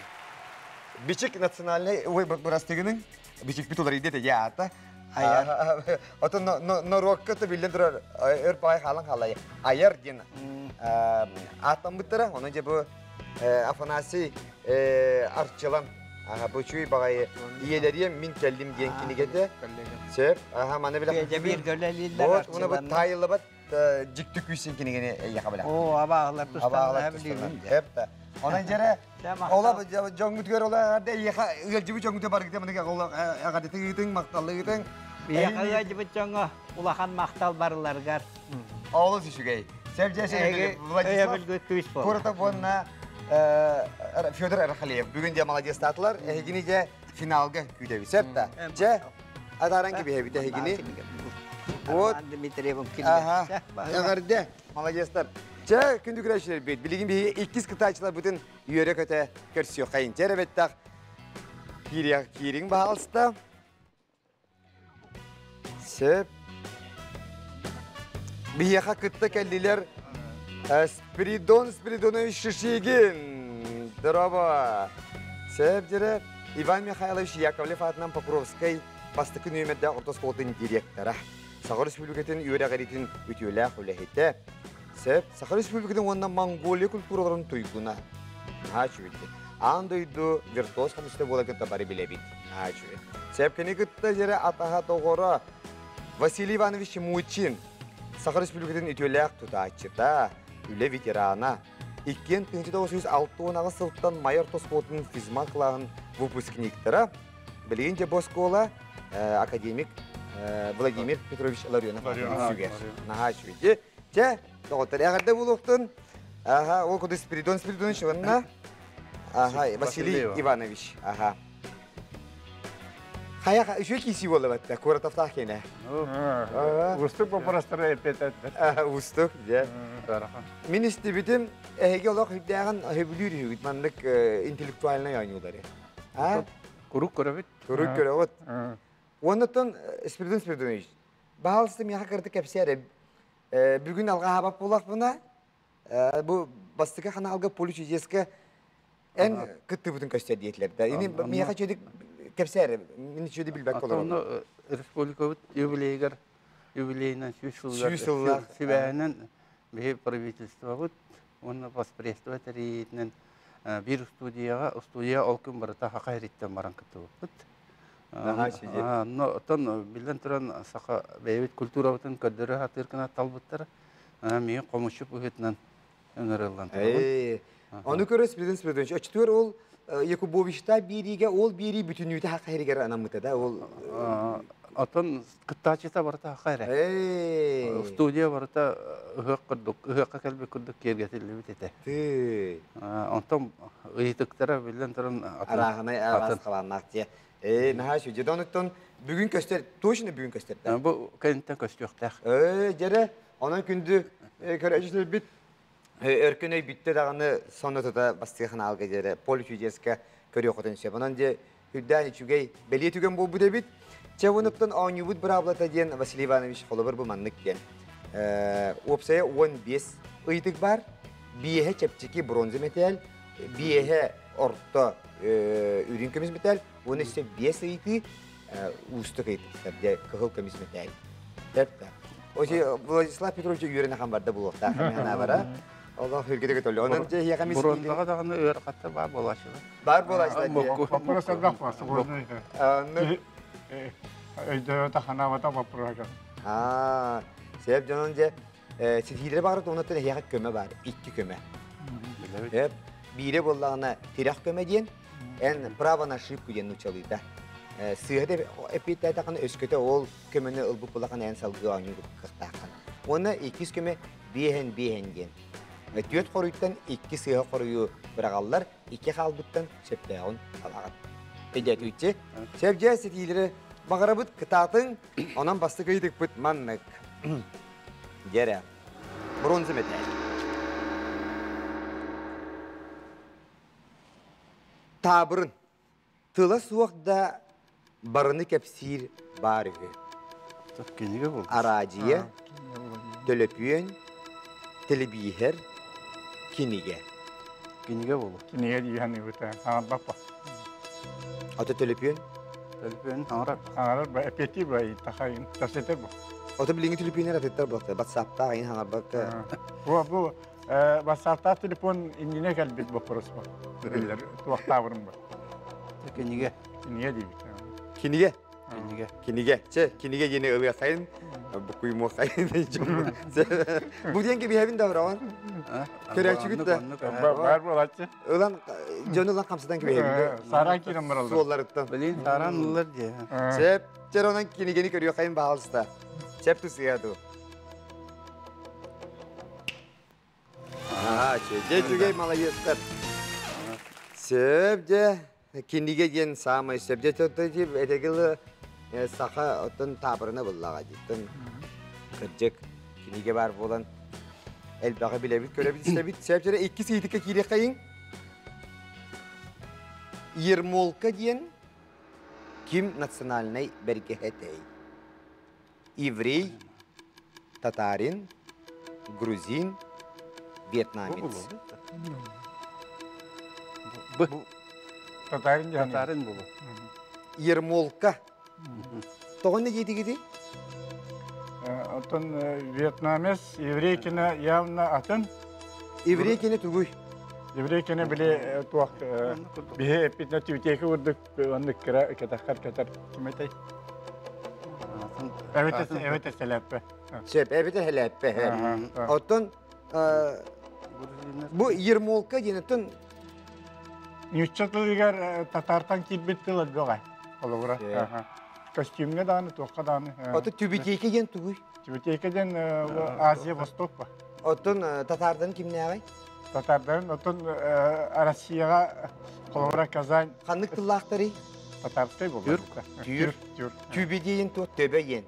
B: Бичик национальный ой бырастыгының бичикпит уларыйды этэ аата
C: Айар.
B: Отон норуокка то биллэн турар өр паай хаалан хаалай айар диэн ааттаммыттара. Онон дьэ бу Афанасий Арчылан бу чуй баҕайы ийэлэриэм мин кэллим диэн кинигэтэ. Сөп. Аха маны билэ.
C: Дьэ биир гөлелиллер
B: Вот уна бу таайыллыбат дьикти күүсүн кинигени эйяха билэ.
C: Оо, абааҕылар тустан билигин.
B: Эп да. Онон дьэрэ Ола дьоҥҥутугар ола эҕэрдэ эйиэхэ ыалдьыбыт дьоҥҥутугар барыгыта маныга ола эҕэрдэтин ыытыҥ, махталлыытыҥ.
C: Биһиэхэ ыалдьыбыт дьоҥҥо улахан махтал барыларыгар.
B: Олус үчүгэй. Севдьэ Владислав Куротов уонна Федор Арахалеев бүгүн дьэ молодецтаатылар. Эһигини дьэ финалга күүтэбит. Сөп да? Дьэ, атааран кэбиһэбит эһигини. Вот.
C: Дмитриевым
B: Ага. Эҕэрдэ. Молодецтар. Чэ, күндү көрөөччүлэрбит, билигин биһиги иккис кытааччыларбытын үөрэ-көтө көрсүөххэйин. Чэ, эрэбэттэх киириҥ баһаалыста. Сөп. Биһиэхэ кытта кэллилэр Спиридон Спиридонович Шишигин. Здорово. Сөп дьэрэ Иван Михайлович Яковлев аатынан Покровскай бастакы нүөмэрдээх орто оскуолатын директора. Саха Республикатын үөрэҕириитин үтүөлээх үлэһитэ. Сөп. Саха Республикатын уонна Монголия культураларын туйгуна. Наһаа үчүгэй. Аан дойду виртуоз хомуста буола кытта бары билэбит. Наһаа үчүгэй. Сөп кини кытта дьэрэ атаһа доҕоро Василий Иванович Мучин, Саха Республикатын үтүөлээх тутааччыта, үлэ ветерана, иккиэн 1968 сылтан Майа орто оскуолатын физмат кылааһын выпускниктара, билигин дьэ бу оскуола академик Владимир Петрович Ларионов сүгэр. Наһаа үчүгэй. Чэ, доҕоттор, эҕэрдэ буолуохтун. Аха, ол куду Спиридон Спиридонович уонна Аха, Василий Иванович. Аха. Хайа, үчүгэй киисии буолла батта, Куратовтаах киэнэ.
E: Устук боппурастары эппиэтэттэр.
B: Устук, дьэ. Мин истибитим, эһиги олох үрдээҕин сөбүлүүр үһүгүт маннык интеллектуальнай оонньуулары. А?
E: Курук көрөбүт.
B: Курук көрөҕүт. Оннуттан Спиридон Спиридонович, баһаалыста миэхэ кырдык кэпсээ Бүгүн алҕаһаабат буоллахпына, бу бастакы ханаалга поле чудеска эн кыттыбытын көстөр диэтилэр да. Ини миэхэ чөдүк кэпсээр, мин чөдү билбэккэ олоробун.
E: Ону республикабыт юбилейыгар юбилейынан сүүс сыллар
B: Сүүс сыллаах.
E: сибээһинэн биһи правительствобыт уонна восприятство тэрийиитинэн биир студияҕа студия ол күн барыта хаха ириттэн баран кыттыбыппыт. Но оттон биллэн туран саха бэйэбит культурабытын көрдөрө сатыыр гына талбыттар. Миигин хомусчу быһыытынан ыҥырыллан турабын.
B: Ону көрө Спиридон Спиридонович, оччотугар ол Якубовичта биэриигэ ол биэрии бүтүннүүтэ хаха иһигэр анаммыта да ол
E: Оттон кыттааччыта барыта хаха эрэ. Студия барыта ыһыах курдук, ыһыахха кэлбит курдук киэргэтиллибит этэ. Онтон ыйытыктара биллэн туран
B: арааһынай араас халааннаах дьиэ. Ээ, наһаа үчүгэй. Онуттан бүгүн көстөр, точно бүгүн көстөр да.
E: Бу кэнниттэн көстүөхтээх.
B: Ээ, дьэрэ, онон күндү көрөөччүлэрбит өркөн өй бүттэ даҕаны сонно тута бастыга ханаалга дьэрэ поле чудеска көрүөххүтүн сөп. Онон дьэ үрдээн үчүгэй бэлиэ түгэн буолбут эбит. Чэ, онуттан оонньуубут быраабылата диэн Василий Иванович холобур бу маннык диэн. Уопсайа 15 ыйытык бар. Биэһэ чэпчэки бронза мэтээл, биэһэ орто үрүҥ көмүс мэтээл, уонна өссө биэс ыйытыы уустук ыйытыктар, дьэ кыһыл көмүс мэтээл. Тэп да. Оси Владислав Петрович үөрэнэ хан барда булуохтаах бара. Олох үргүтэ көтөллө. Онон дьэ эһиэхэ мис
E: Бронзаҕа даҕаны ыарахаттар баар буолааччылар.
B: Бар буолааччылар.
F: Вопрос элбэх буолар. Өйдөбөтө ханаабата боппуруоһа.
B: Аа, сеп дьонун дьэ ситиилэри баҕарар туһунан эһиэхэ көмө баар, икки көмө. Эп биирэ буоллаҕына тирэх көмө диэн, эн право на ошибку диэн нууччалыыта. Сыыһа да эппиэттээтэххинэ өскөтө ол көмөнү ылбыт буоллаххына эн салгыы оонньуур кыахтааххын. Уонна иккис көмө биэһэн биэһэн диэн. Түөрт хоруйтан икки сыыһа хоруйу быраҕаллар, икки хаалбыттан сөптөөҕүн талаҕын. Өйдөөтүгүтчи? Сөп дьэ ситиилэри баҕарабыт кытаатыҥ, онон бастакы ыйытыкпыт маннык. Дьэрэ. Бронза мэтээл. Таабырын. Тыла суох да барыны кэпсиир баар үһү.
E: Кинигэ буолбут.
B: Араадьыйа, төлөпүөн, телебииһэр, кинигэ.
E: Кинигэ буолуо.
F: Кинигэ дии саныыбыт. Хаҥарбаппа.
B: Ото төлөпүөн?
E: Төлөпүөн хаҥарар.
F: Хаҥарар ба, эпиэти ба, тахайын, тасетер бу.
B: Ото билиҥҥи төлөпүөннэр атыттар буолта. Ватсаптаах айын хаҥарбакка.
F: Бу бу ватсаптаах телефон иннинэ кэлбит боппуруос бу. Биллэр туохтаабырым бу.
E: Кинигэ.
F: Кинигэ диибит.
B: Кинигэ.
E: Кинигэ.
B: Кинигэ. Че, кинигэ диэни ылыахайын, букуймуохайын. Бу диэн кэбиһэбин да быраҕан. Көрөөччүгүт да.
F: Бар буолааччы.
B: Ылан, дьону ылан хамсатан кэбиһэбин.
F: Саран киирэн бараллар.
B: Суолларыттан.
E: Блин, саран ыллар дии.
B: Сеп, чер онон кинигени көрүөхайын баалыста. Сеп тусыя ду. Аа, че, дьэ, маладьыастар. Сөп, дьэ, кинигэ диэн саамай сөп. Дьэ, этэгил саха оттон таабырына буллаҕа диттэн. Кырдьык, кинигэ бар буолан элбэҕи билэбит, көрөбүт, истэбит. Сөп, дьэ, иккис ыйытыкка киириэххэйиҥ. Ермолка диэн ким национальнай бэргэһэтэй? Еврей, татарин, грузин, вьетнамец.
E: Б.
F: Татарин дьаһаныы.
E: Татарин булу.
B: Ермолка. Тоҕо не диэтигити?
F: Оттон вьетнамец еврей кина явно атын.
B: Еврей кини тугуй?
F: Еврей кини били туох биһи эппитинэ түбүтиэки курдук оннук кыра кэтэххэр кэтэр ким этэй? Эбэтэ сэлэппэ.
B: Сөп, эбэтэ хэлээппэ. Оттон бу Ермолка диэн оттон
F: Ньучча тылыгар татартан киирбит тыл элбэҕэ. Холобура. Костюмҥа даҕаны, туохха даҕаны.
B: Оттон түбүтиэки диэн тугуй?
F: Түбүтиэки диэн Азия Восток ба.
B: Оттон татардан кимнээҕий?
F: Татардарын оттон Россияҕа холобура Казань.
B: Ханнык тыллаахтарый?
F: Татарскай буолар.
B: Түүр.
F: Түүр.
B: Түбү диэн туох төбө диэн.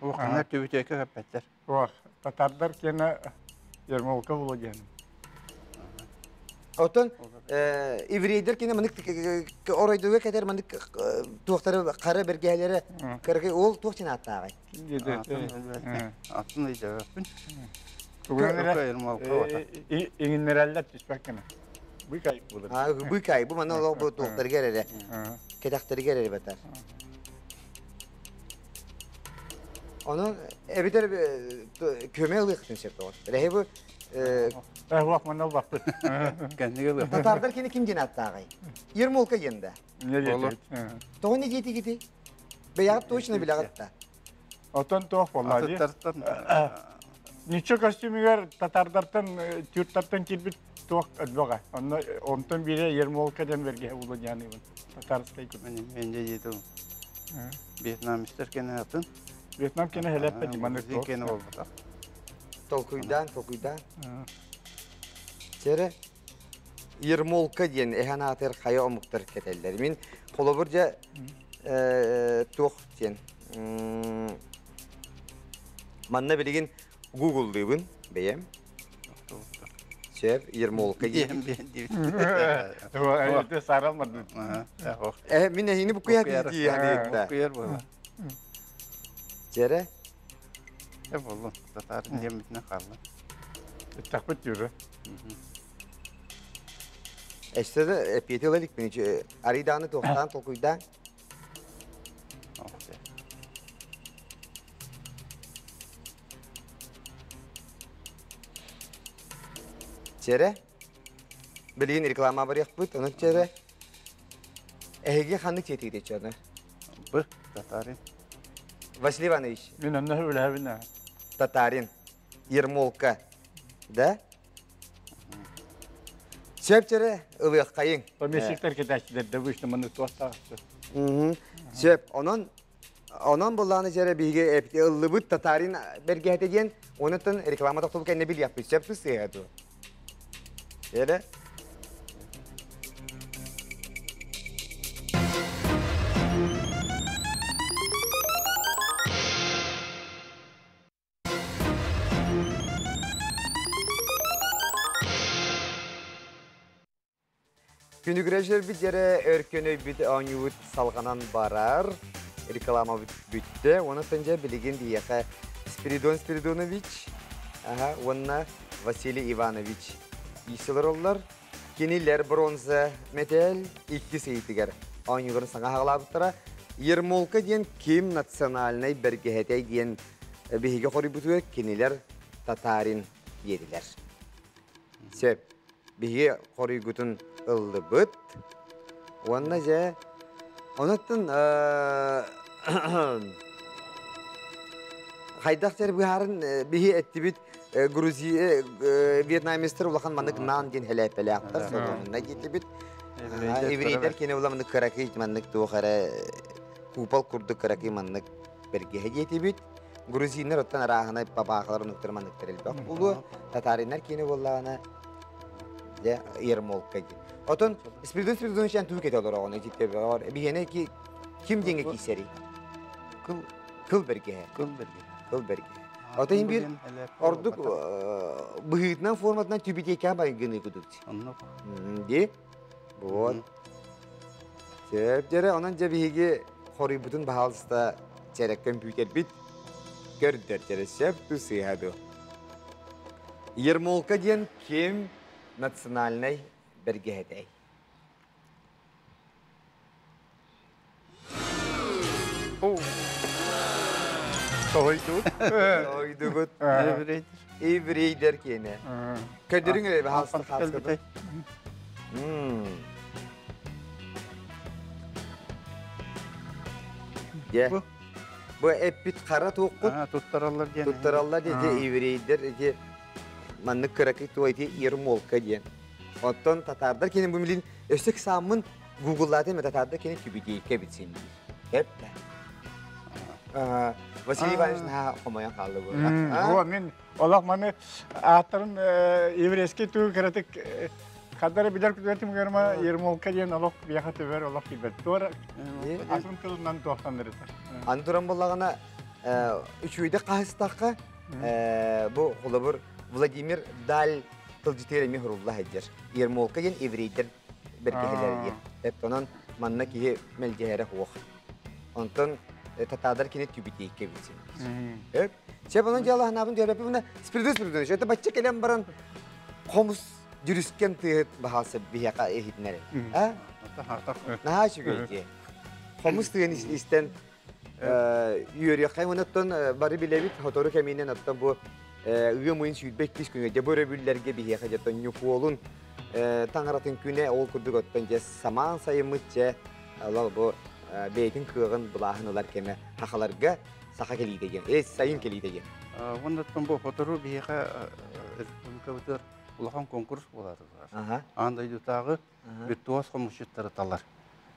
E: Улаханнар түбүтүөкэ көппөттөр.
F: Ох, татардар киэнэ Ермолка буолуо диэн.
B: Оттон еврейдер кини манык оройдуга кетер манык туохтары хара бэргэһэлэрэ кыргый ол туох диэн ааттааҕай?
E: Атын ыйдабаппын.
F: Иҥиннэрэллэр түспэккэнэ. Быкай буолар.
B: Быкай бу манна олох бу туохтарыгар эрэ кэтэхтэригэр эрэ батар. Онон эбитер көмө ылыахтын сөп тоҕо. Рэһи бу
F: Уох манна ылбаппыт.
E: Кэннигэ ылыах.
B: Татардар кини ким диэн ааттааҕай? Ермолка диэн да. Тоҕо не диэтигити? Бэйэҕит точно билэҕит да.
F: Отон туох буолла дии? Ничего костюмигар татардартан, тюрктартан киирбит туох элбэҕэ. Онно онтон биирэ Ермолка диэн бэргэһэ буолуо диэн татарскай
E: Мен диэтим. Вьетнамистер кene атын.
F: Вьетнам кene хэлэппэ диманы
E: туох. Кene болбута.
B: Толкуйдаан, толкуйдаан. Чere Ермолка диэн эһэн аатыр хайа омуктар кетеллер. Мин холобур дьэ туох диэн манна билигин гуглдыыбын бэйэм. Сөп, Ермолка диэн. Мин эһини букуя дии ханытта.
E: Букуяр буола.
B: Чere
E: Э боллун, татарын диэмитинэ хаалла.
F: Иттахпыт юры.
B: Эсте да эпиэти ыла иликпин. Арыйдааны туохтаан толкуйдаан. Чere Билигин реклама барыахпыт, онон чere Эһиги ханнык тиэтигит чаны?
E: Б, татарин.
B: Василий Иванович.
F: Мин онно үлэбин.
B: Татарин. Ермолка. Да? Сөп чere ылыаххайыҥ.
F: Помещиктер кетээчилерде бу işte маны туохтаахты.
B: Сөп, онон онон буллааны чere биһиги ыллыбыт татарин бэргэһэтэ диэн, онуттан реклама тохтобу кэннэ билиэхпит. Сөп сыһа ту. Эре? Күнүгүрәжер бит жere өркөн өйбүт оонньуубут салҕанан барар. Реклама бүттэ. Оны тэнже билигин диэхэ Спиридон Спиридонович, аха, уонна Василий Иванович иисилер оллар. Кинилер бронза метел икки сейтигер. Оонньууларын саҥа хаҕалаабыттара. Ермолка диэн ким национальнай бэргэһэтэй диэн биһиги хоруйбутугар кинилер татарин диэтилэр. Сөп. Биһиги хоруйгутун ыллыбыт. Уонна дьэ Онуттан хайдах сер быһарын биһи эттибит Грузия вьетнамистер улахан маннык наан диэн хэлээппэлээхтэр сонунна диэтибит. Еврейдер кини ула маннык кыракый маннык туох эрэ купол курдук кыракый маннык бэргэһэ диэтибит. Грузиннар оттон арааһынай папаахалар онуктар манныктар элбэх буолуо. Татариннар кини буоллаҕына дьэ ермолка диэн. Отон Спиридон Спиридонович эн тугу кэтэ олороҕун ититтэ биһиэнэ ким диэҥҥэ киисэрий?
E: Кыл
B: кыл бэргэһэ.
E: Кыл бэргэһэ.
B: Кыл бэргэһэ. Отон биир ордук быһыытынан форматынан түбүтиэкэ байгыны кудук.
E: Оннук.
B: Ди. Вот. Сөп дьэрэ, онон дьэ биһиги хоруйбутун баһаалыста чэрэ көмпүүтэрбит көрдөр дьэрэ сөп ту сыыһа ду. Ермолка диэн ким национальнай бэргэһэтэй?
F: Тоһуйдубут.
B: Тоһуйдубут. Еврейдер киэнэ. Көрдөрүҥ эрэ баһаалыста хааската. Дьэ. Бу эппит хара туоххут.
E: Туттараллар диэн.
B: Туттараллар диэн еврейдер ити маннык кыракый туо ити ермолка диэн. Оттон татаардар кини бу билин өссө экзаммын гугллаатым татаардар кини түбүтиэйкэ эбит син диир. Эп Василий Иванович наһаа хомойон хаалла бу.
F: О, мин олох маны ааттарын еврейский туу кыратык хаддары билэр күтүөтүм герма ермолка диэн олох биэхэ төбөр олох килбэт. Туора атын тылынан туохтанырыта.
B: Аны туран буллаҕына үчүгэйдик хаһыстахха бу холобур Владимир Даль тылдьытыгар эмиэ сурулла сылдьар. Ермолка диэн еврейдэр бэргэһэлэрэ диэн. Онон манна киһи мэлдьэһэрэ суох. Онтон татаадар кини түбүтиэйкэ эбит. Өп. Чэ, онон дьыала ханаабын диэбэппин мына Спиридон Спиридонович, это бачча кэлэн баран хомус дьүрүскэн тыаһыт баһаалса биһиэхэ иһитинэр. А? Наһаа үчүгэй дии. Хомус тыын истэн үөрүөххэ оттон бары билэбит сотору кэминэн оттон бу ыам ыйын 22 күнүгэр дьэ бу өрөбүллэргэ биһиэхэ дьэ оттон Ньукуолун таҥаратын күнэ ол курдук оттон дьэ самаан сайыммыт дьэ бу бэйэтин кыаҕын былааһын ылар кэмэ сахаларга саха кэлиитэ диэн э сайын кэлиитэ диэн
E: Оннуттан бу сотору биһиэхэ республикабытыгар улахан конкурс буолар. Аан дойдутааҕы виртуоз хомусчуттары талар.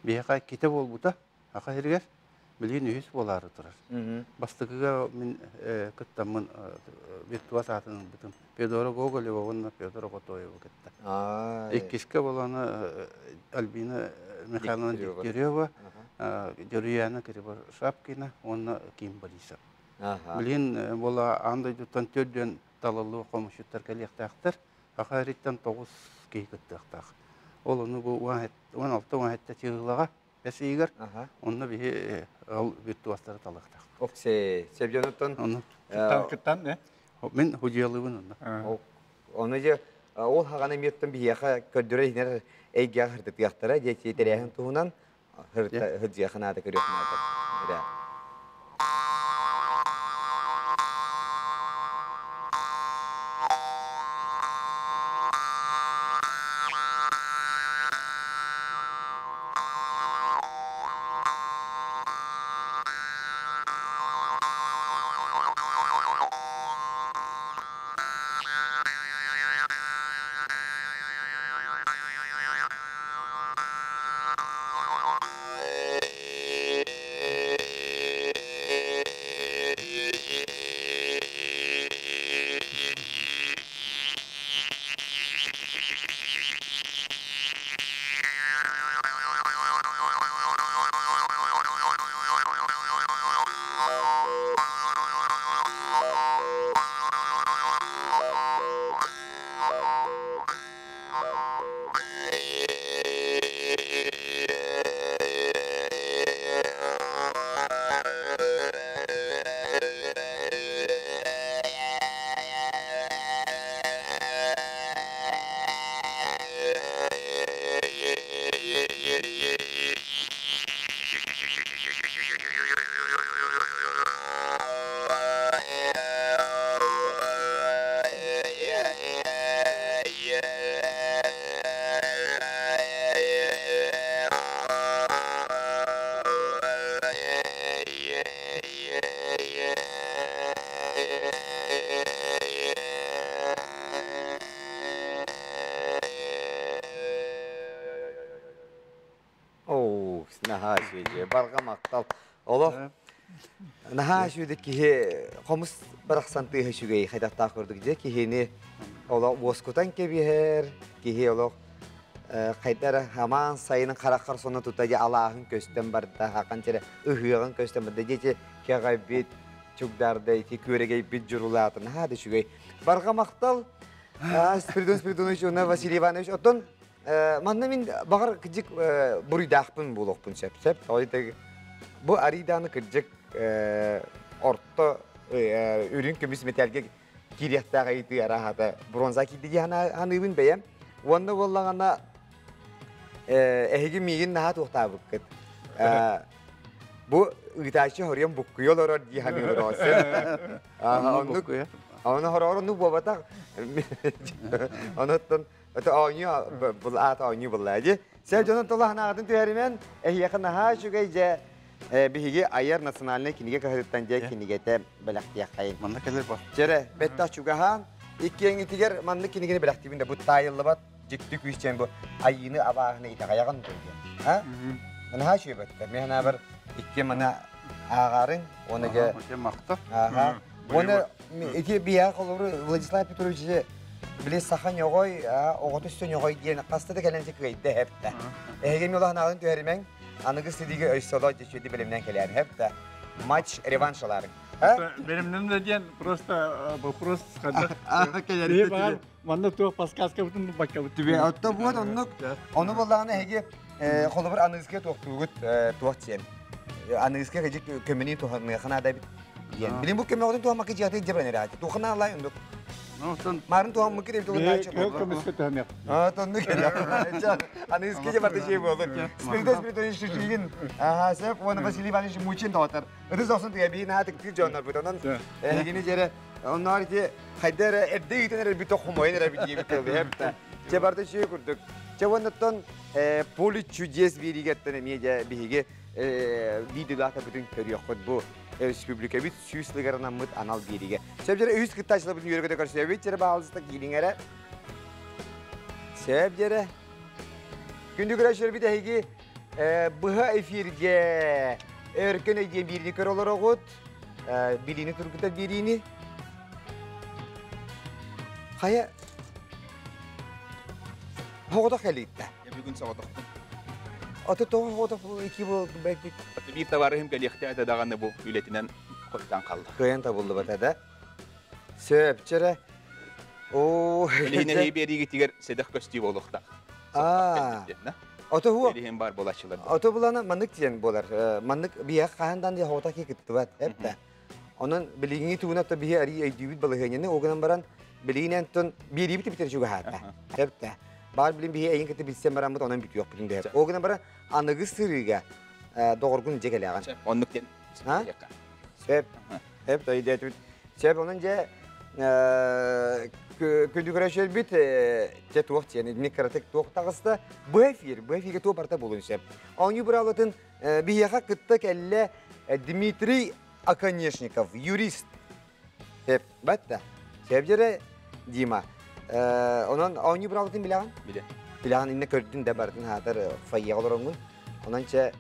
E: Биһиэхэ иккитэ буолбута. Аха сиригэр билигин үһүс буолаары турар. Бастакыга мин кыттаммын виртуоз аатын ылбытым. Федора Гоголева уонна Федора Готоева кытта. Иккискэ буолана Альбина Михайловна Дегтярева, Дьоруяна Кривошапкина уонна Ким Борисов. Билигин буола аан дойдуттан төрдүөн талыллыы хомусчуттар кэлиэхтээхтэр. Саха сириттэн 9 киһи кыттыахтаах. Ол ону бу 16-17 чыһыылаҕа бэс ыйыгар онно биһи ол виртуозтары талыахтаах.
B: Оксе, себдьонуттан
E: Ону
F: кыттан кыттан э?
E: Мин худьялыбын онно.
B: Ону же ол хагана миэттэн биһиэхэ көрдөрө иһинэр эйгэҕэ хырдытыахтара диэки тэрээһин туһунан хырдьыаха наада көрүөх наада. Наһаа үчүгэй. Барҕа махтал. Олох наһаа үчүгэй киһи хомус барахсан тыаһа үчүгэй хайдахтаах курдук дьэ киһини олох уоскутан кэбиһэр, киһи олох хайда эрэ хамаан сайынын хараххар соно тута дьэ алааһын көстөн барда, хакан чэрэ ыһыаҕын көстөн барда дьэ кэҕэбит, чугдаарда ити күөрэгэйбит дьурулаата наһаа да үчүгэй. Барҕа махтал Спиридон Спиридонович уонна Василий Иванович. Оттон манна мин баҕар кырдьык буруйдаахпын буолуохпун сөп. Сөп. Бу арыйдааны кырдьык орто үрүҥ көмүс мэтээлгэ киириэхтээх ыйытыы арааһата бронза киирди дии саныыбын бэйэм. Уонна буоллаҕына эһиги миигин наһаа туохтаабыккыт. Бу ыытааччы хоруйан буккуйа олорор дии саныыр сөп. Оннук Оны хороор оннук буолбатах. Онуттан это оонньуу бұл аата оонньуу булла дии. Сэр дьонун тула ханаатын түһэримэн эһиэхэ наһаа үчүгэй дьэ биһиги айар национальнай кинигэ кыһатыттан дьэ кинигэтэ бэлэхтиэххэйин.
E: Манна кэлэр ба.
B: Дьэрэ бэттэх чугаһаан иккиэҥитигэр маннык кинигини бэлэхтиибин да бу таайыллыбат дьикти күүс бу айыыны абааһыны итэҕэйэҕин дуо диэн. А? Наһаа үчүгэй бэттэ. Мен ханаабар икки мана ааҕаарыҥ уонна дьэ
E: махта.
B: Ааха. Уонна ити биһиэхэ холобур Владислав Петрович били саха ньоҕой, оҕото өссө ньоҕой диэн хаста да кэлэн кыайда хэптэ. Эһиги милаһанаҕын түһэримэҥ, аныгы сидиги өйсоло дьүчүди билимнэн кэлээр хэптэ. Матч реванш алаарыҥ.
F: Билимнэн да диэн просто вопрос ханна. Манна туох подсказка бутун баккабыт.
B: Түбэ отто буот оннук. Ону боллаҕына эһиги холобур аныгыска туохтуугут туох диэн. Аныгыска кыдьык көмөнү туһаныаха наада эбит диэн. Билин бу көмөҕүтүн туһаммакка дьиэҕитин дьэбрэн эрээти. Туохана алай оннук. Марын туһаммыккыт эбит
F: олун Көмүскэ туһамыах.
B: А, тоннук Аныгыска же барда жей болur. Спиридон Спиридонович Шишигин, ага, сөп, уонна Василий Иванович Мучин доҕотор. Ытыс охсун тыга биин аатык дьоннор бут. Онон эһигини жере онноор ити хайда эрэ эрдэ ыытан эрэр бүтэ хомойон эрэ диэбит тылы Чэ барда үчүгэй курдук. Чэ уоннаттан поле чудес биэригэттэн эмиэ дьэ биһиги видеолаата бүтүн көрүөххүт бу республикабыт сүүс сылыгаранаммыт анал биэригэ. Сөп дьэрэ үһүс кыттааччыларбытын үөрэ-көтө көрсөбүт дьэрэ баалыста киириҥ эрэ. Сөп дьэрэ. Күндү көрөөччүлэрбит эһиги быһа эфиргэ өркөн өй диэн биириини көрө олороҕут. Билиини тургутар биэриини. Хайа Хоҕотох кэлиитте.
G: Бүгүн соҕотохпун.
B: Аты тоҕо хоҕотох ики бу бэкпит.
G: Биир табаарыһым кэлиэхтээтэ даҕаны бу үлэтинэн хойутаан хаалла.
B: Кыайан табыллыбата да. Сөп, чэрэ. Оо.
G: Билиһин биэриигитигэр сэдэх көстүү буолуохтаах.
B: Аа. Ото хуо.
G: Билиһин бар буолааччылар.
B: Ото булана маннык диэн буолар. Маннык биһиэхэ хаһан даан хоҕотох ки кыттыбат. Эптэ. Онон билиҥҥи тугун отто биһи арий өйдүүбүт балаһыанньаны ол гынан баран билигин антон биэриибит бүтэр чугаһаата. Эптэ. Баар билин биһи эйин кытта билсэн бараммыт онон бүтүөхпүтүн дэһэр. Ол гынан баран аныгы сырыыга доҕоргун дьэ кэлэҕин.
G: Оннук диэн.
B: Сөп. Сөп өйдөөтүбүт. Сөп онон дьэ күндү көрөөччүлэрбит дьэ туох диэн итинник кыратык туох таҕыста бу эфир бу эфиргэ туох барыта буолуон сөп. Оонньуу быраабылатын биһиэхэ кытта кэллэ Дмитрий Оконешников, юрист. Сөп, батта. Сөп дьэрэ Дима. Онон оонньуу быраабылатын билэҕин?
G: Билэ.
B: Билэҕин иннэ көрдүн да барытын хаатар фойеҕа олороҥҥун. Онон чэ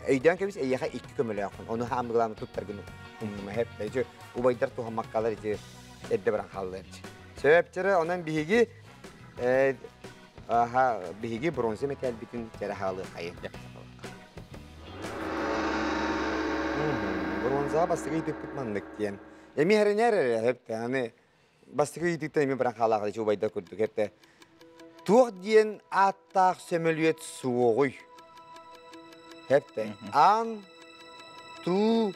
B: өйдөөн кэбис эйиэхэ икки көмөлөөххүн. Ону хаамыгылааны туттаргын умнума хэп. Ити убайдар туһаммаккалар ити эрдэ баран хааллар. Сөп чэрэ онон биһиги аха биһиги бронза мэтээлбитин чэрэ хаалыахайын. Бронза бастакы ыйытыкпыт маннык диэн. Эми хэринээр эрэ хэптэ аны бастакы ыйытыктан эми баран хаалаах ити убайдар курдук хэптэ. Туох диэн ааттаах сөмөлүөт суоҕуй? Хэптэ. Ан, ту,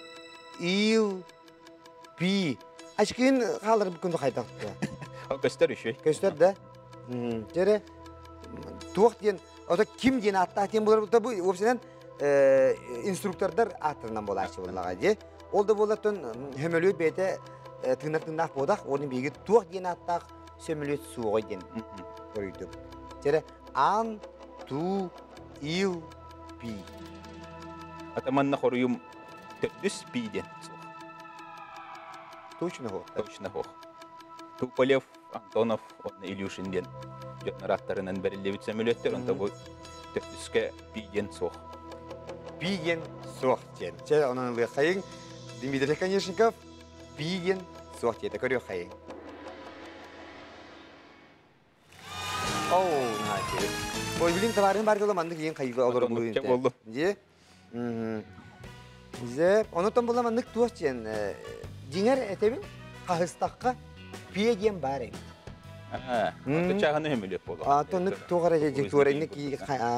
B: ил, пи. Ачкыын хаалар күнү хайдах
G: Көстөр үчүгэй.
B: Көстөр да? Дьэрэ туох диэн, ото ким диэн ааттаах диэн буолар бу уопсайынан инструктордар ааттарынан буолааччы буоллаҕа дии. Ол да буоллар сөмөлүөт бэйэтэ тыынар тыыннаах буолах, оны биһиги туох диэн ааттаах сөмөлүөт суоҕа диэн хоруйдум. Дьэрэ ан, ту, ил, пи.
G: Атаманна хоруйум төрдүс пи диэн суох.
B: Точно хоох.
G: Точно хоох. Туполев, Антонов уонна Илюшин диэн дьоннор ааттарынан бэриллибит сөмөлүөттэр, онто бу төрдүскэ пи диэн суох.
B: Пи диэн суох диэн. Чэ, онон ылыаххайыҥ. Дмитрий Оконешников пи диэн суох диэтэ. Көрүөххэйиҥ. Оу, наһаа Ой, билин табаарыһым бар дылы маннык иин хайыга олорор
G: Оннук болду.
B: Дьи. Дьэ, онотон була маннык туох диэн дьиҥэр этэбин хаһыстахха пиэ диэн баар эбит.
G: Ото чааһыны хөмүлүөп болу.
B: А тоннук туох эрэ дьи туорайны ки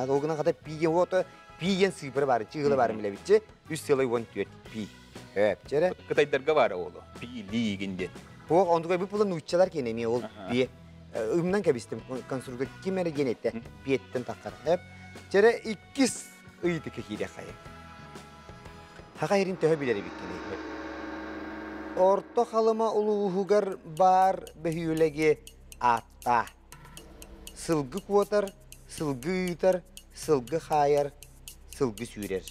B: ол гынан хата пи диэн ото пи диэн сыыпыра баар, чыгыла баар билэбитчи. 3,14 пи. Эп, чэрэ.
G: Кытайдарга баар олу. Пи лиигин диэн.
B: Туох онтугай бу була нууччалар киэнэ эмиэ ол пиэ. Ымнан кэбистим конструктор ким эрэ диэн этте пиэттэн таххар. Эп. Чэрэ иккис ыйытыкка киириэххэйин. Хаха иһирин төһө билэр эбиккиний? Орто Халыма улууһугар баар бөһүөлэги ааттаа. Сылгы куотар, сылгы ыытар, сылгы хаайар, сылгы сүүрэр.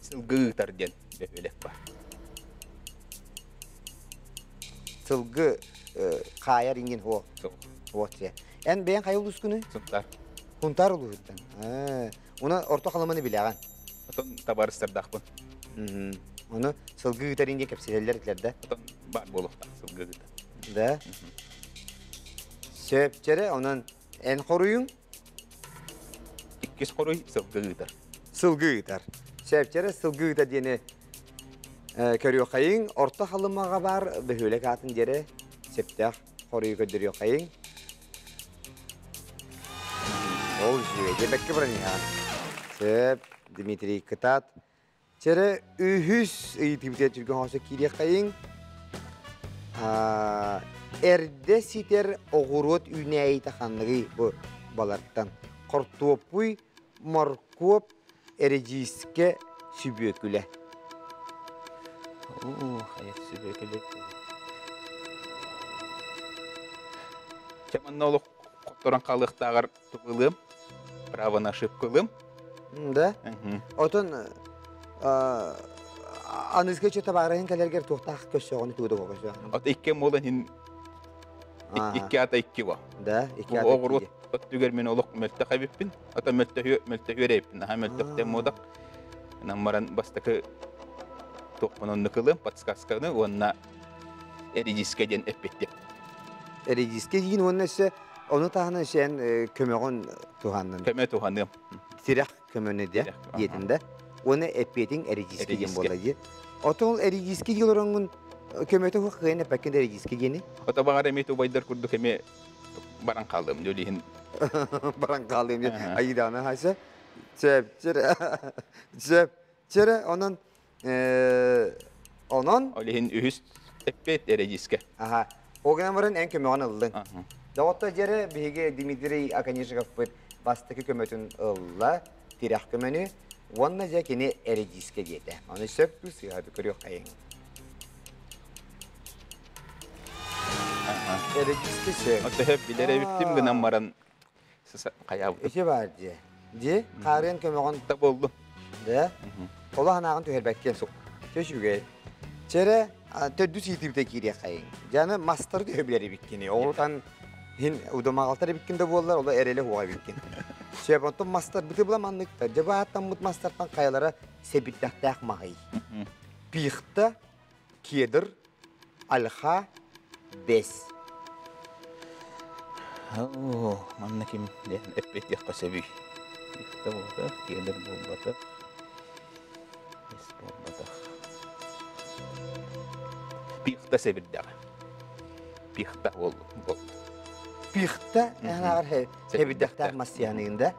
G: Сылгы ыытар диэн бөһүөлэк бар.
B: Сылгы хаайар иҥин хуо. Вот Эн бэйэҥ хайа улуускунуй?
G: Сунтаар.
B: Сунтаар улууһуттан. Уна Орто Халыманы билэҕин.
G: Отон табаарыстардаахпын.
B: Ону сылгы ыытар диэн кэпсэтэллэр этилэр да?
G: Отон баар буолуохтаах сылгы ыыта.
B: Да? Сөп, чэрэ, онон эн хоруйуҥ?
G: Иккис хоруй сылгы ыытар.
B: Сылгы ыытар. Сөп, чэрэ, сылгы ыыта диэни көрүөххэйиҥ. Орто Халымаҕа баар бөһүөлэк аатын диэри сөптөөх хоруйу көрдөрүөххэйиҥ. Ол үчүгэй. Дебекке баран иһэҕин. Сөп, Дмитрий кытаат. Чэрэ үһүс ыйытыыбытыгар түргэн хоосо киириэххэйиҥ. Эрдэ ситэр оҕуруот үүнээйитэ ханныгый бу балартан? Хортуоппуй, моркуоп, эрэдьиискэ, сүбүөкүлэ.
G: Оо, хайа сүбүөкүлэ. Чэ, манна олох хотторон хаалыахтааҕар тылыам, право на ошибку ылыам.
B: Да? Отон аныгыскы чө табаарыһын кэлэргэр туохтаах көссөҕүнү тугу да көссөҕүн?
G: От икки буолан иһин икки ата икки бо.
B: Да, икки ата
G: Оҕуруот өттүгэр мин олох мөлтөх эбиппин. Ата мөлтөһү мөлтөһүөр эбиппин. Аха мөлтөхтөн модак. Наммаран бастакы туохпун оннук ылым, подсказканы уонна эридискэ диэн эппиттим.
B: Эридискэ диин уонна өссө ону таһынан өссө эн көмөҕүн туһаннын.
G: Көмө туһаныам.
B: Тирэх көмөнү де диэтин да. Уонна эппиэтиҥ эридискэ диэн буолла дии. Отон ол эридискэ диэн олороҥҥун көмөтө хуох кыайан эппэккин да эридискэ диэни.
G: Ото баҕар эмиэ убайдар курдук эмиэ баран хаалыам дьол иһин.
B: Баран хаалыам диэн айыдаана хайса. Сөп, чэрэ. Сөп. Чэрэ, онон онон
G: Ол иһин үһүс эппиэт эрэдьиискэ.
B: Аха. Ол гынан баран эн көмөҕүн ыллыҥ. Доҕотто дьэрэ биһиги Дмитрий Оконешниковпыт бастакы көмөтүн ылла, тирэх көмөнү, уонна дьэ кини эрэдьиискэ диэтэ. Ону сөп дуу сыыһа дуу көрүөххэйиҥ. Эрэдьиискэ сөп.
G: Оттоһө билэр эбиттим гынан баран хайаабытым.
B: Ити баар дьиэ. Дьиэ, хаарыан көмөҕүн.
G: Да болду.
B: Да? Олох анааҕын түһэрбэккин. Чэ үчүгэй. Чэрэ, төрдүс иитибитэ киириэххэйиҥ. Дьаны мастары төһө билэр эбиккини. Оҕутан хин удумаҕалтар эбиккин да буоллар, оло эрэлэ хуоҕа эбиккин. Сөп, онтон мастар быты була манныктар. Дьэ бу ааттаммыт мастартан хайалара сэбирдэхтээх маһый. Пихта, кедр, альха, бэс.
G: Оо, манна ким диэн эппиэттиэххэ сөбүй? Пихта буолбатах, кедр буолбатах, бэс буолбатах. Пихта сэбирдэҕэ. Пихта буоллу.
B: Пихта эн сэбирдэхтээх массыйаныгын да?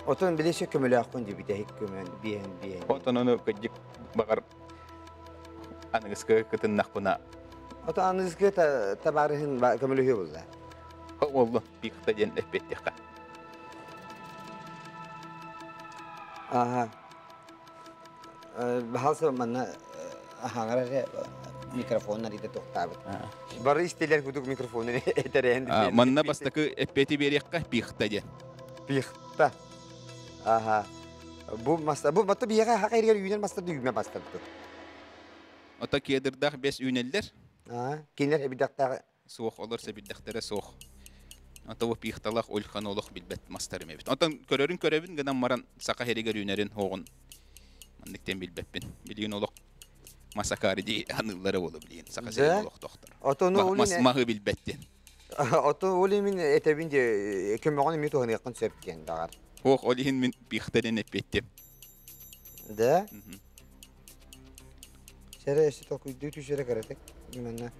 B: Отон билесе көмөлөөхпүн дибитэ көмөн биэһин биэһин.
G: Отон ону кырдьык баҕар аныгыскы кытыннахпына.
B: Ото аныгыскы табаарыһын көмөлөһүө булла.
G: Оллу пихта диэн эппиэттиэххэ.
B: Аха. Баһалса манна аһаҥар эрэ микрофон арыйда тохтаабыт. Бары истилэр кудук микрофону этэрээн.
G: Манна бастакы эппиэти биэриэххэ пихта диэн.
B: Пихта. Аха. Бу маста бу батта биһиэхэ хака иригэр үүнэр мастар да үүмэ мастар тут.
G: Ото кедрдаах бэс үүнэллэр.
B: Аа, кинилэр эбидэхтээх
G: суох, олор сэбирдэхтэрэ суох. Ото пихталах ольхан олох билбет мастарым эбит. Онтон көрөрүн көрөбүн гынан маран сака херигер үнерин хоғун манныктен билбеппин. Билигин олох масакари ди аныллары болу билигин. Сака сирин олох доктор.
B: Отону
G: Мас махы билбеттен.
B: Ото оли мин этебин де көмөгөн ми туһаны сөптен дагар.
G: Ох, олихин мин пихтаден эппеттем.
B: Да? Шере эсти токуйду түшере керетек. Именна.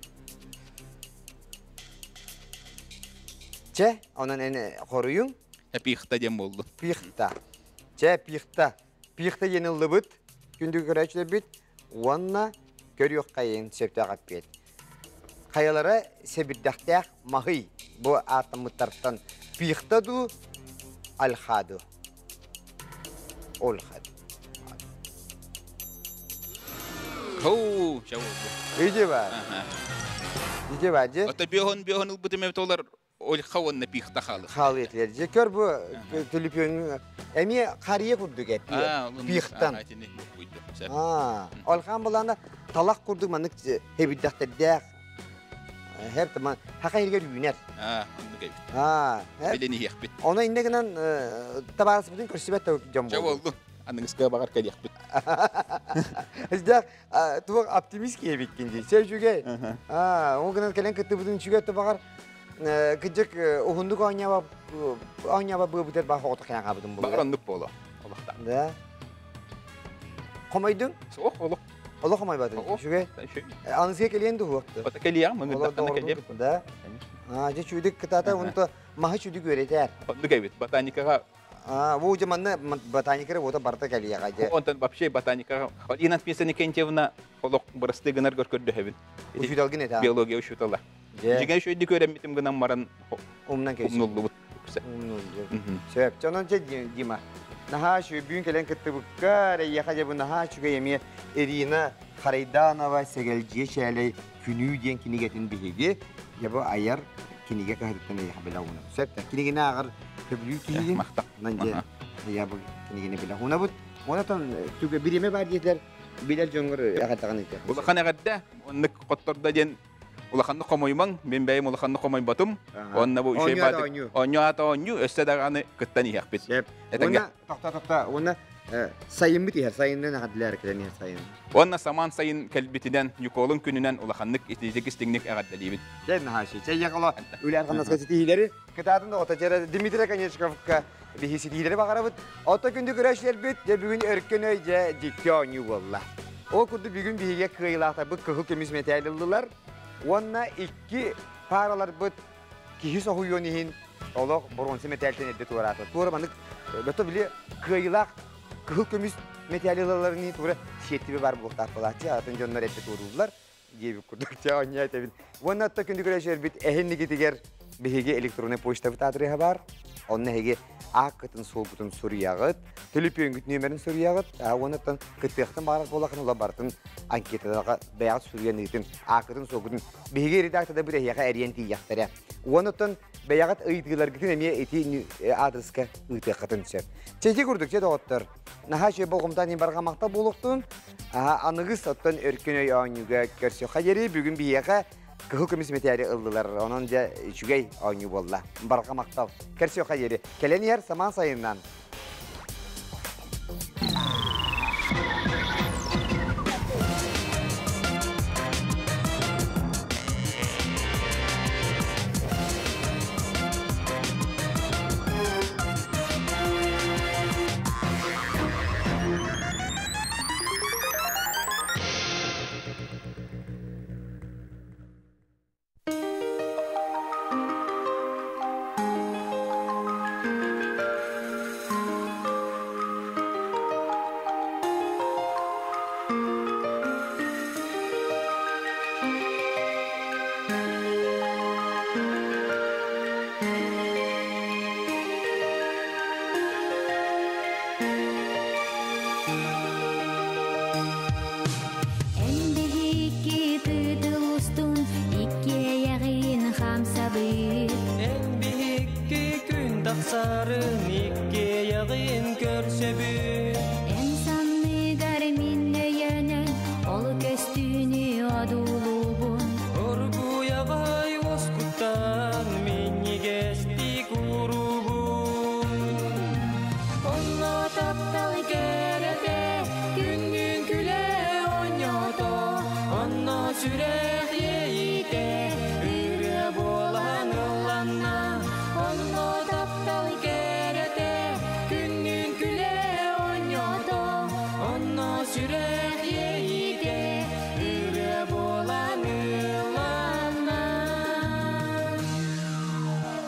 B: Че, онан эне хоруюн?
G: Пихта дем болду.
B: Пихта. Че, пихта. Пихта енилдыбыт. Күндү көрәчле бит. Уанна көрүк кайын септә каппет. Хаялары себирдәхтәх махый бу атымыттартан пихта ду алхаду. Олхаду.
G: Хоу, шау.
B: Иде бар. Иде бар, же.
G: Ата биохон биохон ылбыты мебет олар ольха онна пихта халы.
B: Халы етлер. Же көр бу төлүпөн эми карие курдук эп. Пихтан. А, олхан буланда талак курдук манык хебиддахтердәх. Хер таман хака иргер үйнер.
G: А, онну кебит.
B: А,
G: Билени хехбит.
B: Оны индегенен табарасы бүтүн көрсүбөт жом
G: болду. Болду. Аныңызга багар калиякпит.
B: Издә туак оптимист кебиккин ди. Сен жүгей. А, ол гынан келен кытты бүтүн жүгей багар кыжык ухундук оңяба оңяба бу бутер ба хото каян кабыдым бу.
G: Багар оннук боло. Олохта.
B: Да. Комойдун?
G: Ох, олох.
B: Олох комойбадын. Жүгей. Анысыга келен ду хуакты.
G: Ота келиям, мыңырдаккана келиям.
B: Да. А, же чүйдүк кытата унта махы чүйдүк өретер.
G: Оннук эбит, ботаникага.
B: А, бу же манна ботаникара ота барта келияга же.
G: Онтон вообще ботаникага. Инна Писаникентьевна олох бырасты гынар көрдө хэбин.
B: Учуталгын это.
G: Биология учутала. Жиген шөйдү көрөммитим гынан маран
B: умнан кейс.
G: Умнуллубут.
B: Умнуллу. Сөп, чонон че Дима. Наха шу бүгүн келен кыттыбыкка, рейяха же бу наха шуга эме Ирина Харайданова сегелжие шәлей күнүү диэн кинигетин биһиги. Я бу аяр киниге кахыттан яха била уна. Сөп, кинигене агар көбүлүү киһиги.
G: Мактап.
B: Нан же я бу кинигене била уна бут. Онатан түгө биреме бар диелер билер жоңгор ягаттаган ите.
G: Улахан эгерде, оннук котторда диэн улаханны комоймаң, мен бәйим улаханны комойбатым. Онна бу үшей баты. Оньо ата онью, өссө даганы кыттан ихпит.
B: Этенге. Токта токта, онна сайын бит ихер, сайыннан агадлар келен ихер сайын.
G: Онна саман сайын келбитинен, юколун күнүнен улаханнык итижик истиңник агадлалибит.
B: Жен хаши, чей якала үләр канаска ситилери, кытатын ота жера Дмитрий Конечковка бихи ситилери багарабыт. Ото күндү көрөшлер бит, же бүгүн өркөн өй же дикке онью болла. О күндү бүгүн биһиге кыйлата бу кыхыл көмүс металлылар. Онна икки паралар бит кихи сохуйон олох бронза металлтен эдде туараты. Туара манык бето биле кыйлак кыхыл көмүс металлыларны тура сеттиби бар булуктар болачы, атын жоннор эдде турулар. Жеби курдук ча оня тебин. Онна та күндү көрөшөр бит эхинниги тигер биһиге электронный почта бит адреһа бар. Онна хеге акытын солбутун суриягыт, төлөпөңгүт нөмерин суриягыт, оннан кыттыктан барат болакын ула бартын анкетадагы баягы суриyan ыйтын, акытын солбутун биһиге редакторда бир эхияга эриен тияктара. Оннан баягы ыйтыгылар гитин эме эти адреска ыйтыкатын сөп. Чеки курдук че доттор. Наха шö болгумтан барга макта болуктун, аныгыс оттон өркөн өй оңюга көрсө хажери бүгүн биһиге кыһыл көмүс метеари ылдылар. Онон же үчүгей оңю болла. Барга мактал. Көрсө хажери. Келен ер саман сайыннан.
H: Orguya vay oskuttan minni gesti. сүрэх иэйиитэ ырыа буолан ылланна. Онно таптал кэрэтэ күннүүн күлэ оонньоото. Онно сүрэх иэйиитэ ырыа буолан ылланна.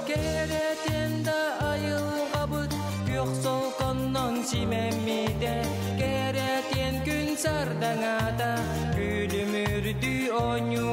H: Кэрэтин да айылҕабыт күөх солконнон симэммитэ. Кэрэтиэн күн сардаҥата күлүмүрдүү оонньуура.